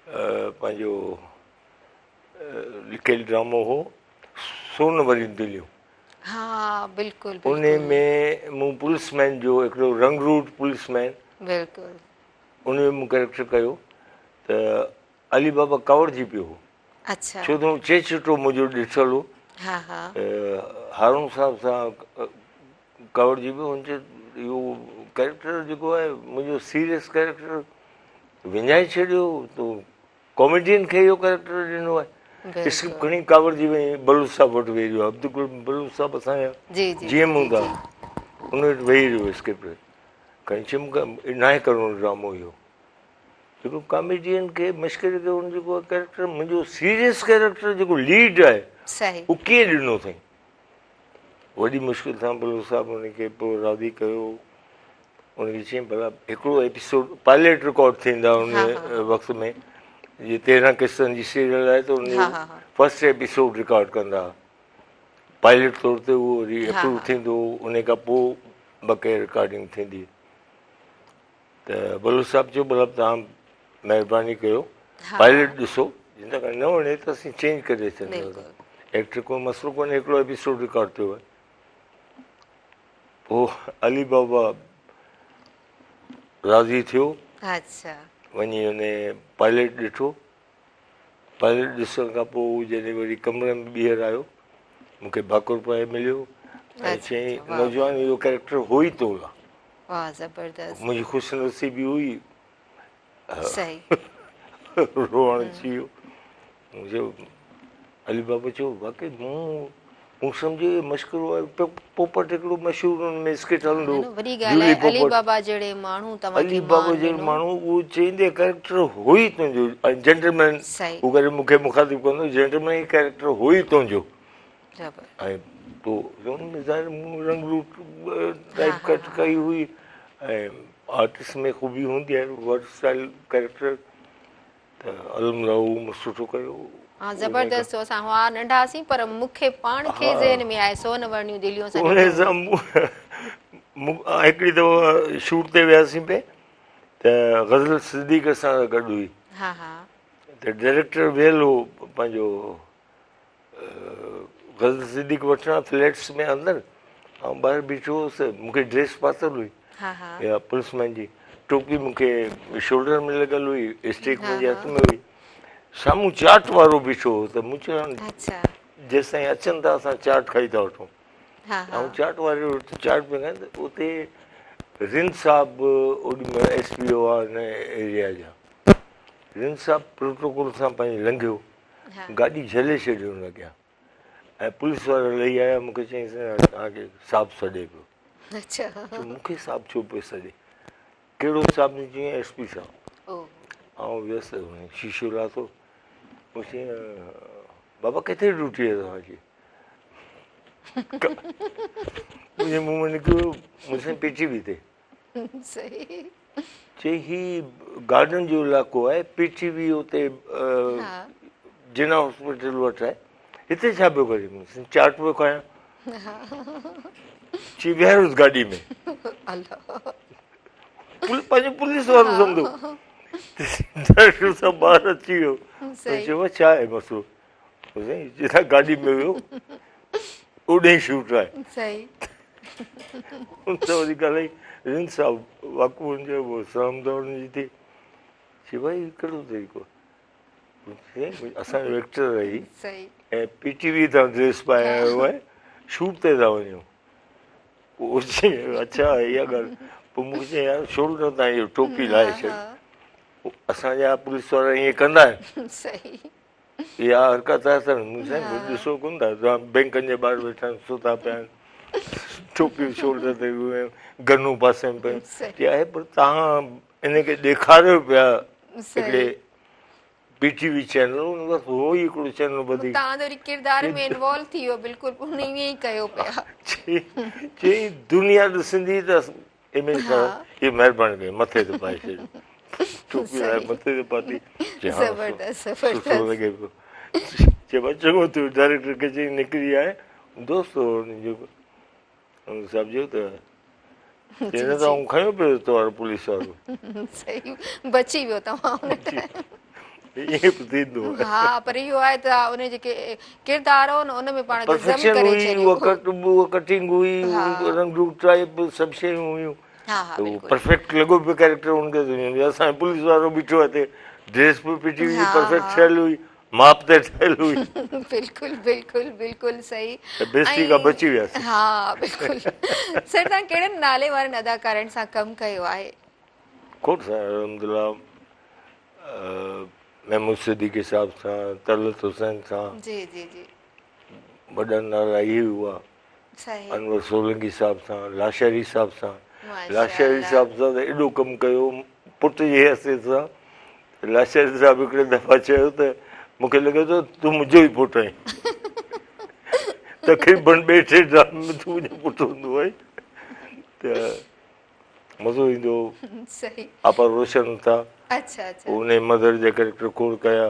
پنهنجو لکيل ڊرامو هو سون وريون دليون ها بلڪل ان ۾ مون پوليس مين جو هڪڙو رنگ روٽ پوليس مين بلڪل ان ۾ مون ڪريڪٽر ڪيو ته علي بابا ڪاوڙجي پيو هو. اڇا. ڇو ته هو چهچٽو منهنجو ڏٺل هو. ها ها. ته هارون صاحب سان ڪاوڙجي پيو هن چيو اهو ڪريڪٽر جيڪو آهي منهنجو سيريس ڪريڪٽر وڃائي ڇڏيو تو ڪاميڊين کي اهو ڪريڪٽر ڏنو آهي. اسڪرپٽ کڻي ڪاوڙجي وڃي بلوچ صاحب وٽ ويهي رهيو عبدالڪريم بلوچ صاحب اسان جا جي جي ايم هوندا ان وٽ ويهي رهيو اسڪرپٽ کڻي چيم ناهي ڪرڻو ڊرامو اهو جيڪو ڪاميڊين کي مشڪري کي ان جيڪو ڪيريڪٽر منهنجو سيريس ڪيريڪٽر جيڪو ليڊ آهي صحيح اهو ڪيئن ڏنو اٿئي وڏي مشڪل سان بلوچ صاحب ان کي پوء راضي ڪيو ان کي چيائين ڀلا هڪڙو ايپيسوڊ پائلٽ رڪارڊ ٿيندا ان وقت ۾ جي 13 قسطن جي سيريل آهي ته ان جو فرسٽ ايپيسوڊ رڪارڊ ڪندا پائلٽ طور تي اهو وري اپروو ٿيندو ان کان پوء بقايا رڪارڊنگ ٿيندي ته بلوچ صاحب چيو ڀلا توهان مهرباني ڪيو پائلٽ ڏسو جي توهان کي نه وڻي ته اسين چينج ڪري ڇڏينداسين ايڪٽر ڪو مسئلو ڪونهي هڪڙو ايپيسوڊ رڪارڊ ٿيو آهي پوء علي بابا راضي ٿيو اچھا وڃي ان پائلٽ ڏٺو پائلٽ ڏسڻ کان پوء هو جڏهن وري ڪمري ۾ ٻيهر آيو مون کي ڀاڪر پائي مليو ۽ چيائين نوجوان اهو ڪيريڪٽر هو ئي تو لاء. واه زبردست. منهنجي خوش نصيبي هئي صحيح. روئڻ اچي ويو. مون چيو علي بابا چيو واقعي مون مون سمجهيو اهو مشڪرو آهي پوپٽ هڪڙو مشهور ان ۾ اسڪٽ هلندو هو وڏي ڳالهه آهي علي بابا جهڙي ماڻهو توهان کي علي بابا جهڙو ماڻهو اهو چئيندي ڪريڪٽر هو ئي تنهنجو جينٽلمين هو ڪري مون کي مخاطب ڪندو جينٽلمين هي ڪريڪٽر هو ئي تنهنجو ۽ پوء ان ۾ ظاهر مون رنگ روپ ٽائپ ڪٽ ڪئي هئي ۽ آرٽسٽ ۾ خوبي هوندي آهي ورسٽائل ڪريڪٽر ته الحمدلله اهو مون سٺو ڪيو. ها زبردست اسان هئا ننڍا هئاسين پر مون کي پاڻ کي ذهن ۾ آهي سون ورنيون دليون اسان انهي سان مون هڪڙي دفعو شوٽ تي وياسين پئي ته غزل صديق اسان سان گڏ هئي ها ها ته ڊائريڪٽر ويل هو پنهنجو غزل صديق وٺڻ فليٽس ۾ اندر آئون ٻاهر بيٺو هوس مون کي ڊريس پاتل هئي اها پوليس مين جي ٽوپي مون کي شولڊر ۾ لڳل هئي اسٽيڪ منهنجي هٿ ۾ هئي سامهون چاٽ وارو بيٺو هو ته مون چيو جيستائين اچن ٿا اسان چاٽ کائي ٿا وٺون آئون چاٽ واري وٽ چاٽ پيو کائان ته اتي رند صاحب اوڏي مهل ايس پي هئا ان ايريا جا رند صاحب پروٽوڪول سان پنهنجي لنگهيو گاڏي جهلي ڇڏي ان اڳيان ۽ پوليس وارا لهي آيا مون کي چيائين سائين توهان کي صاحب سڏي پيو اڇا مون کي صاحب ڇو پيو سڏي ڪهڙو صاحب چيائين ايس پي صاحب آئون ويس شيشو لاٿو مون چيائين بابا ڪٿي ڊيوٽي آهي توهان جي منهنجي منهن ۾ نڪري ويو مون سائين پي ٽي وي تي صحيح. چي هي گارڊن جو علائقو آهي پي ٽي وي اتي جناح هاسپيٽل وٽ آهي هتي ڇا پيو ڪرين مون چيو چاٽ پيو کايان چي ويهاريوس گاڏي ۾ پنهنجو پوليس وارو سمجهو ڊائريڪٽر صاحب ٻاهر اچي ويو چيو ڇا آهي مسئلو سائين جتان گاڏي ۾ ويو اوڏي شوٽ آهي صحيح ان سان وري ڳالهائي رند صاحب واقعو ان جو سلام دعا ان جي ٿي چي ڀائي ڪهڙو طريقو سائين اسان جو ايڪٽر آهي صحيح ۽ پي ٽي وي تان ڊريس پائي آيو آهي شوٽ تي ٿا وڃون پوء چي اڇا اها ڳالهه پوء مون کي چيائين يار شولڊر تان اهو ٽوپي لاهي ڇڏ اسان جا پوليس وارا ائين ڪندا آهن صحيح اها حرڪت آهي سر مون سائين ڏسو ڪونه ٿا توهان بينڪن جي ٻاهر ويٺا آهن ستا پيا آهن ٽوپيون شولڊر تي گنون پاسي ۾ پيون چي آهي پر توهان ان کي ڏيکاريو پيا هڪڙي پي ٽي وي چينل ان وقت هو ئي هڪڙو چينل وڌيڪ توهان ته وري ڪردار ۾ انوالو ٿي ويو بلڪل ان ائين ئي ڪيو پيا چي دنيا ڏسندي ته اميج خراب هي مهرباني ڪري مٿي تي پائي ڇڏيو ٽوپي لاهي مٿي تي پاتي چي ها زبردست زبردست سٺو لڳي پيو چي بس چڱو ٿيو ڊائريڪٽر کي چئي نڪري آئي دوست هو ان جو ان صاحب چيو ته چي نه ته آئون کنيو پيو تو وارو پوليس وارو صحيح بچي ويو توهان ان ٽائيم ائين به ٿيندو آهي ها پر اهو آهي ته ان جيڪي ڪردار هو نه ان ۾ پاڻ کي ضم ڪري ڇڏيو پرفيڪشن هئي اها ڪٽنگ هئي رنگ روپ ٽائپ سڀ شيون هيون ها ها بلڪل پرفيڪٽ لڳو پيو ڪيريڪٽر ان کي اسان پوليس وارو بيٺو آهي هتي ڊريس به پي ٽي وي جي پرفيڪٽ ٺهيل هئي ماپ تي ٺهيل هئي بلڪل بلڪل بلڪل صحيح ته بيستي کان بچي وياسين ها بلڪل سر توهان ڪهڙن نالي وارن اداڪارن سان ڪم ڪيو آهي کوڙ سارا الحمدلله محمود صديقي صاحب سان طلعت حسين سان جي جي جي وڏا نالا اهي هئا صحيح انور سولنگي صاحب سان لاشاري صاحب سان لاشاري صاحب سان ته ايڏو ڪم ڪيو پٽ جي حيثيت سان لاشاري صاحب هڪڙي دفعا چيو ته مون کي لڳي ٿو تون منهنجو ئي پٽ آهين تقريبن ٻئي ٽي ڊرامي ۾ تون منهنجو پٽ هوندو آهين ته مزو ايندو هو. صحيح. آپا روشن ٿا. اڇا اڇا. انهي مدر جا ڪريڪٽر کوڙ ڪيا.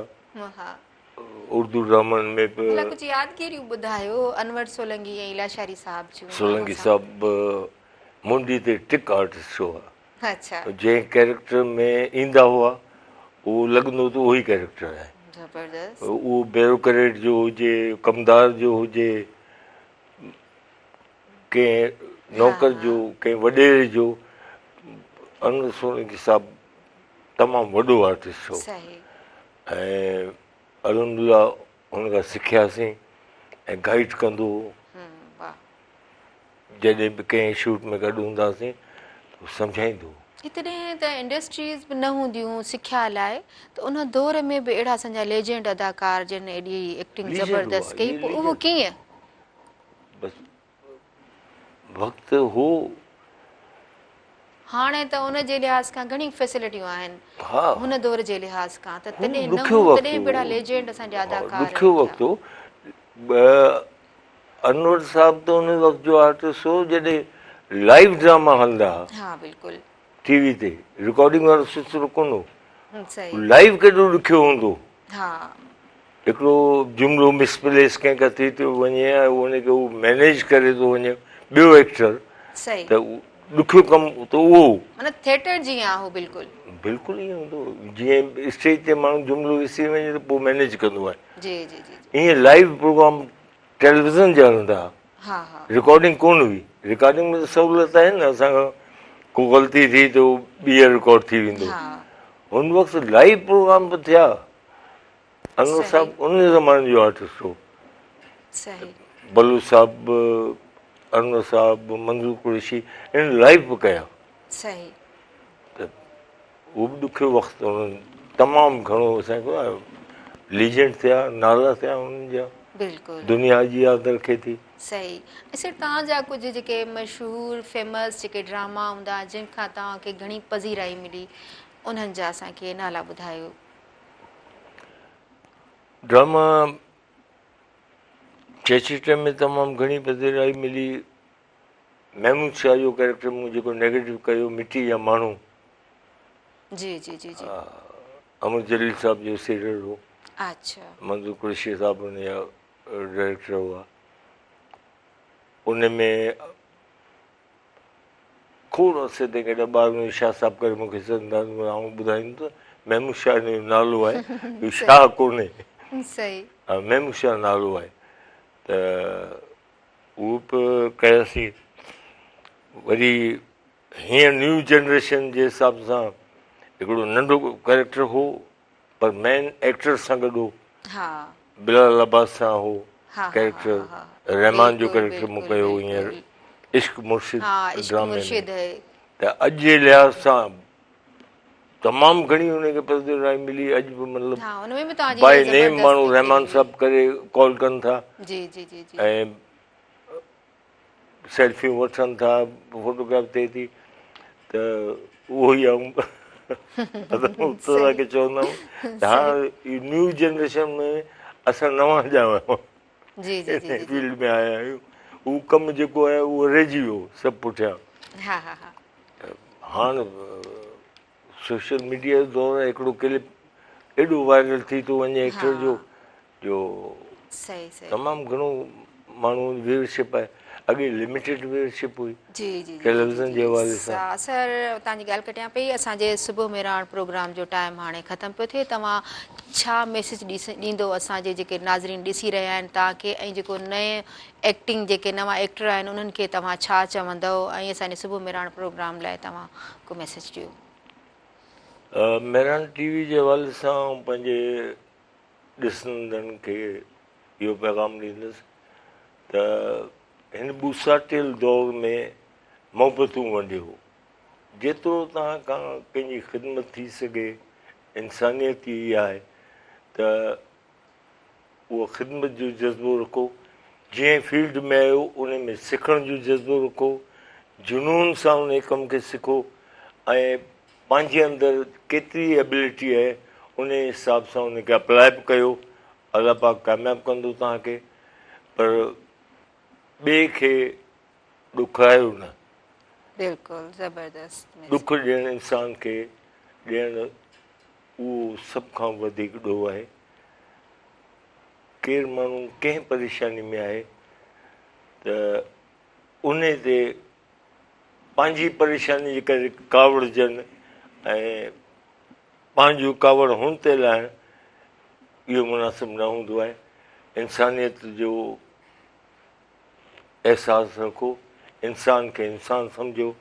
ها. اردو ڊرامن ۾ به. ڀلا ڪجهه يادگيريون ٻڌايو انور سولنگي ۽ لاشاري صاحب جون. سولنگي صاحب منڊي تي ٽڪ آرٽسٽ هئا. اڇا. جنهن ڪريڪٽر ۾ ايندا هئا اهو لڳندو ته اهو ئي ڪريڪٽر آهي. زبردست. اهو بيوروڪريٽ جو هجي ڪمدار جو هجي. ڪنهن نوڪر جو ڪنهن وڏيري جو انور سولنگي صاحب تمام وڏو آرٽسٽ هو ۽ الحمدلله هن کان سکياسين ۽ گائيڊ ڪندو هو جڏهن به ڪنهن شوٽ ۾ گڏ هونداسين هو سمجهائيندو هو. تڏهن ته انڊسٽريز به نه هونديون سکيا لاء ته ان دور ۾ به اهڙا اسان جا ليجنڊ اداڪار جن ايڏي ايڪٽنگ زبردست ڪئي پوء اهو ڪيئن؟ بس وقت هو. هاڻي ته ان جي لحاظ کان گهڻيون فيسلٽيون آهن هن دور جي لحاظ کان ته تڏهن نه هو تڏهن به اهڙا ليجنڊ اسان جا اداڪار ڏکيو وقت هو. انور صاحب ته ان وقت جو آرٽسٽ هو جڏهن لائيو ڊراما هلندا ها. ها بلڪل. ٽي وي تي رڪارڊنگ وارو سلسلو ڪونه هو. لائيو ڪيڏو ڏکيو هوندو. ها. هڪڙو جملو مس پليس ڪنهن کان ٿي ٿو وڃي ۽ ان کي هو مينيج ڪري ٿو وڃي ٻيو ايڪٽر ته ڏکيو ڪم ته اهو هو. معنيٰ ٿيٽر جيان هو بلڪل. بلڪل ائين هوندو هو جيئن اسٽيج تي ماڻهو جملو وسري وڃي ته پوء مينيج ڪندو آهي. جي جي جي. ائين لائيو پروگرام ٽيليويزن جا هلندا ها رڪارڊنگ ڪونه هئي رڪارڊنگ ۾ ته سهولت آهي نه اسان کان ڪو غلطي ٿي ته ٻيهر رڪارڊ ٿي ويندو هن وقت لائيو پروگرام به ٿيا انور صاحب ان زماني جو آرٽسٽ هو بلوچ صاحب انور صاحب منظور قريشي ان لائيو به ڪيا صحيح ته اهو به ڏکيو وقت انهن تمام گهڻو اسان کي ليجنڊ ٿيا نالا ٿيا انهن جا بلڪل دنيا اڄ ياد رکي ٿي. صحيح ۽ سر توهان جا ڪجهه جيڪي مشهور فيمس جيڪي ڊراما هوندا جن کان توهان کي گهڻي پذيرائي ملي انهن جا اسان کي نالا ٻڌايو. ڊراما چهچٽي ۾ تمام گهڻي پذيرائي ملي. محمود شاهه جو ڪيريڪٽر مون جيڪو نيگيٽو ڪيو مٽي جا ماڻهو. جي جي جي جي. امر جليل صاحب جو سيريل هو. اچها. منظور قريشي صاحب ان جا ڊائريڪٽر هئا. ان ۾ کوڙ عرصي تائين ڪڏهن ٻار ۾ شاهه صاحب ڪري مون کي سڏندا هئا آئون ٻڌائيندس ته محمود شاهه جو نالو آهي اهو شاهه ڪونهي. صحيح. محمود شاهه نالو آهي ته اهو به ڪياسين. وري هينئر نيو جنريشن جي حساب سان هڪڙو ننڍو ڪريڪٽر هو پر مين ايڪٽر سان گڏ هو بلال عباس سان هو ڪريڪٽر رحمان جو ڪريڪٽر مون ڪيو هينئر عشق مرشد ڊرامي ۾ ته اڄ جي لحاظ سان تمام گهڻي ان کي پذيرائي ملي اڄ به مطلب باء نيم ماڻهو رحمان صاحب ڪري ڪال ڪن ٿا جي جي جي ۽ سيلفيون وٺن ٿا فوٽوگراف ٿئي ٿي ته اهو ئي آئون استاد کي چوندم ته هاڻ نيو جنريشن ۾ اسان نوان ڄاوا آهيون جي جي جي فيلڊ ۾ آيا آهيون اهو ڪم جيڪو آهي اهو رهجي ويو سڀ پٺيان ها ها ها هاڻ سوشل ميڊيا جو دور آهي هڪڙو ڪلپ ايڏو وائرل ٿي ٿو وڃي ايڪٽر جو جو تمام گهڻو ماڻهو ويورشپ آهي اڳي لميٽيڊ ويورشپ هئي جي جي ٽيليويزن جي حوالي سان. سر توهان جي ڳالهه ڪٽيان پئي اسان جي صبح مهراڻ پروگرام جو ٽائيم هاڻي ختم پيو ٿئي توهان ڇا ميسيج ڏيندو اسان جي جيڪي ناظرين ڏسي رهيا آهن توهان کي ۽ جيڪو نئين ايڪٽنگ جيڪي نوان ايڪٽر آهن انهن کي توهان ڇا چوندؤ ۽ اسان جي صبح مهراڻ پروگرام لاء توهان ڪو ميسيج ڏيو. مهراڻ ٽي وي جي حوالي سان آئون پنهنجي ڏسندڙن کي اهو پيغام ڏيندس ته هن ٻوساٽيل دور ۾ محبتون ونڊيو جيترو توهان کان ڪنهن جي خدمت ٿي سگهي انسانيت ئي اها آهي ته اهو خدمت جو جذبو رکو، جنهن فيلڊ ۾ آهيو ان ۾ سکڻ جو جذبو رکو، جنون سان انهي ڪم کي سکو ۽ پنهنجي اندر ڪيتري ابلٽي آهي انهي حساب سان ان کي اپلاء به ڪيو، الله پاڪ ڪامياب ڪندو توهان کي پر ٻئي کي ڏکايو نه. بلڪل زبردست. ڏک ڏيڻ انسان کي ڏيڻ اهو سڀ کان وڌيڪ ڏوهه آهي. ڪير ماڻهو ڪنهن پريشاني ۾ آهي ته انهي تي پنهنجي پريشاني جي ڪري ڪاوڙجن ۽ پنهنجو ڪاوڙ هن تي لاهڻ اهو مناسب نه هوندو آهي. انسانيت جو احساس رکو، انسان کي انسان سمجهو.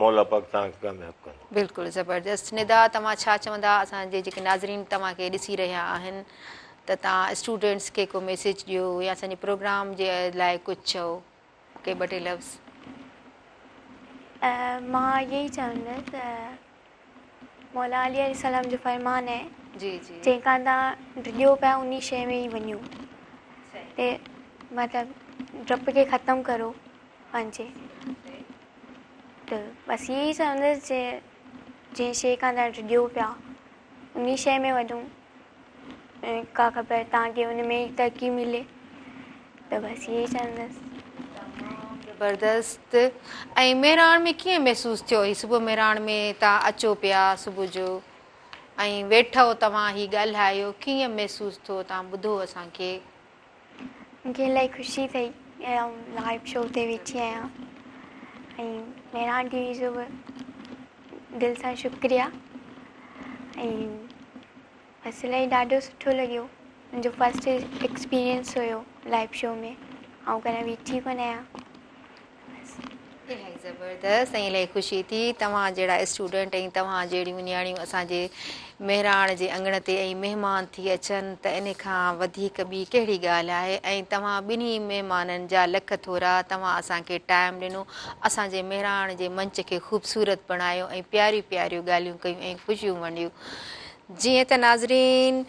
مولا پاڪ توهان کي ڪامياب ڪندو. بلڪل زبردست ندا توهان ڇا چوندا اسان جي جيڪي ناظرين توهان کي ڏسي رهيا آهن ته توهان اسٽوڊنٽس کي ڪو ميسيج ڏيو يا اسان جي پروگرام جي لاء ڪجهه چئو ڪي ٻه ٽي لفظ. مان اهو ئي چوندس ته مولا علي عليه السلام جو فرمان آهي جي جي جنهن کان توهان ڊڄو پيا انهي شيء ۾ ئي وڃو ته مطلب ڊپ کي ختم ڪرو پنهنجي ته بس اهو ئي چوندس جي جنهن شيء کان توهان ڊڄو پيا انهي شيء ۾ وڃو ڪا خبر توهان کي ان ۾ ئي ترقي ملي ته بس اهو ئي چوندس. تمام زبردست ۽ مهراڻ ۾ ڪيئن محسوس ٿيو هي صبح مهراڻ ۾ توهان اچو پيا صبح جو ۽ ويٺؤ توهان هي ڳالهايو ڪيئن محسوس ٿيو توهان ٻڌو اسان کي. مون کي الاهي خوشي ٿي ۽ آئون لائيو شو تي ويٺي آهيان ۽ مهراڻ ٽي وي جو به دل سان شڪريا ۽ بس الاهي ڏاڍو سٺو لڳيو منهنجو فرسٽ ايڪسپيرينس هيو لائيو شو ۾ آئون ڪڏهن ويٺي ڪونه آهيان بس. الاهي زبردست ۽ الاهي خوشي ٿي توهان جهڙا اسٽوڊنٽ ۽ توهان جهڙيون نياڻيون اسان جي مهراڻ جي اڱڻ تي ۽ مهمان ٿي اچن ته ان کان وڌيڪ ٻي ڪهڙي ڳالهه آهي ۽ توهان ٻنهي مهمانن جا لک ٿورا توهان اسان کي ٽائيم ڏنو اسان جي مهراڻ جي منچ کي خوبصورت بڻايو ۽ پياريون پياريون ڳالهيون ڪيون ۽ خوشيون ونڊيون جيئن ته ناظرين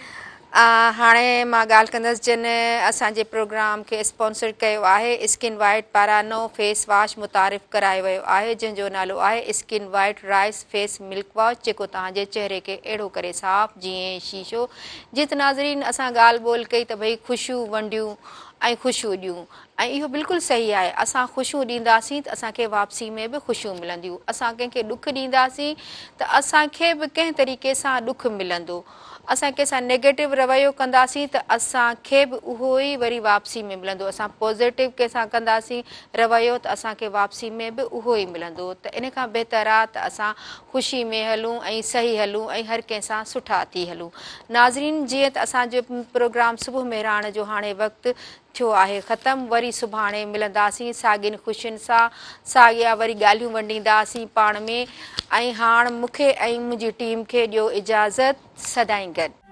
هاڻي مان ڳالهه ڪندس جن اسان جي پروگرام کي اسپانسر ڪيو آهي اسڪن وائيٽ پاران نئون فيس واش متعارف ڪرايو ويو آهي جنهن جو نالو آهي skin white rice face milk wash جيڪو توهان جي چهري کي اهڙو ڪري صاف جيئن شيشو جيئن ته ناظرين اسان ڳالهه ٻولهه ڪئي ته ڀئي خوشيون ونڊيون ۽ خوشيون ڏيون ۽ اهو بلڪل صحيح آهي، اسان خوشيون ڏينداسين ته اسان کي واپسي ۾ به خوشيون ملنديون، اسان ڪنهن کي ڏک ڏينداسين ته اسان کي به ڪنهن طريقي سان ڏک ملندو، اسان ڪنهن سان نيگيٽو رويو ڪنداسين ته اسان کي به اهو ئي وري واپسي ۾ ملندو، اسان پازيٽو ڪنهن سان ڪنداسين رويو ته اسان کي واپسي ۾ به اهو ئي ملندو ته ان کان بهتر آ ته اسان خوشي ۾ هلون ۽ صحيح هلون ۽ هر ڪنهن سان سٺا ٿي هلون. ناظرين جيئن ته اسان جو پروگرام صبح مهراڻ جو هاڻي وقت ٿيو آهي ختم وري سڀاڻي ملنداسين ساڳين خوشين سان ساڳيا وري ڳالهيون ونڊينداسين پاڻ ۾ ۽ هاڻ مونکي ۽ منهنجي ٽيم کي ڏيو اجازت سدائين گڏ.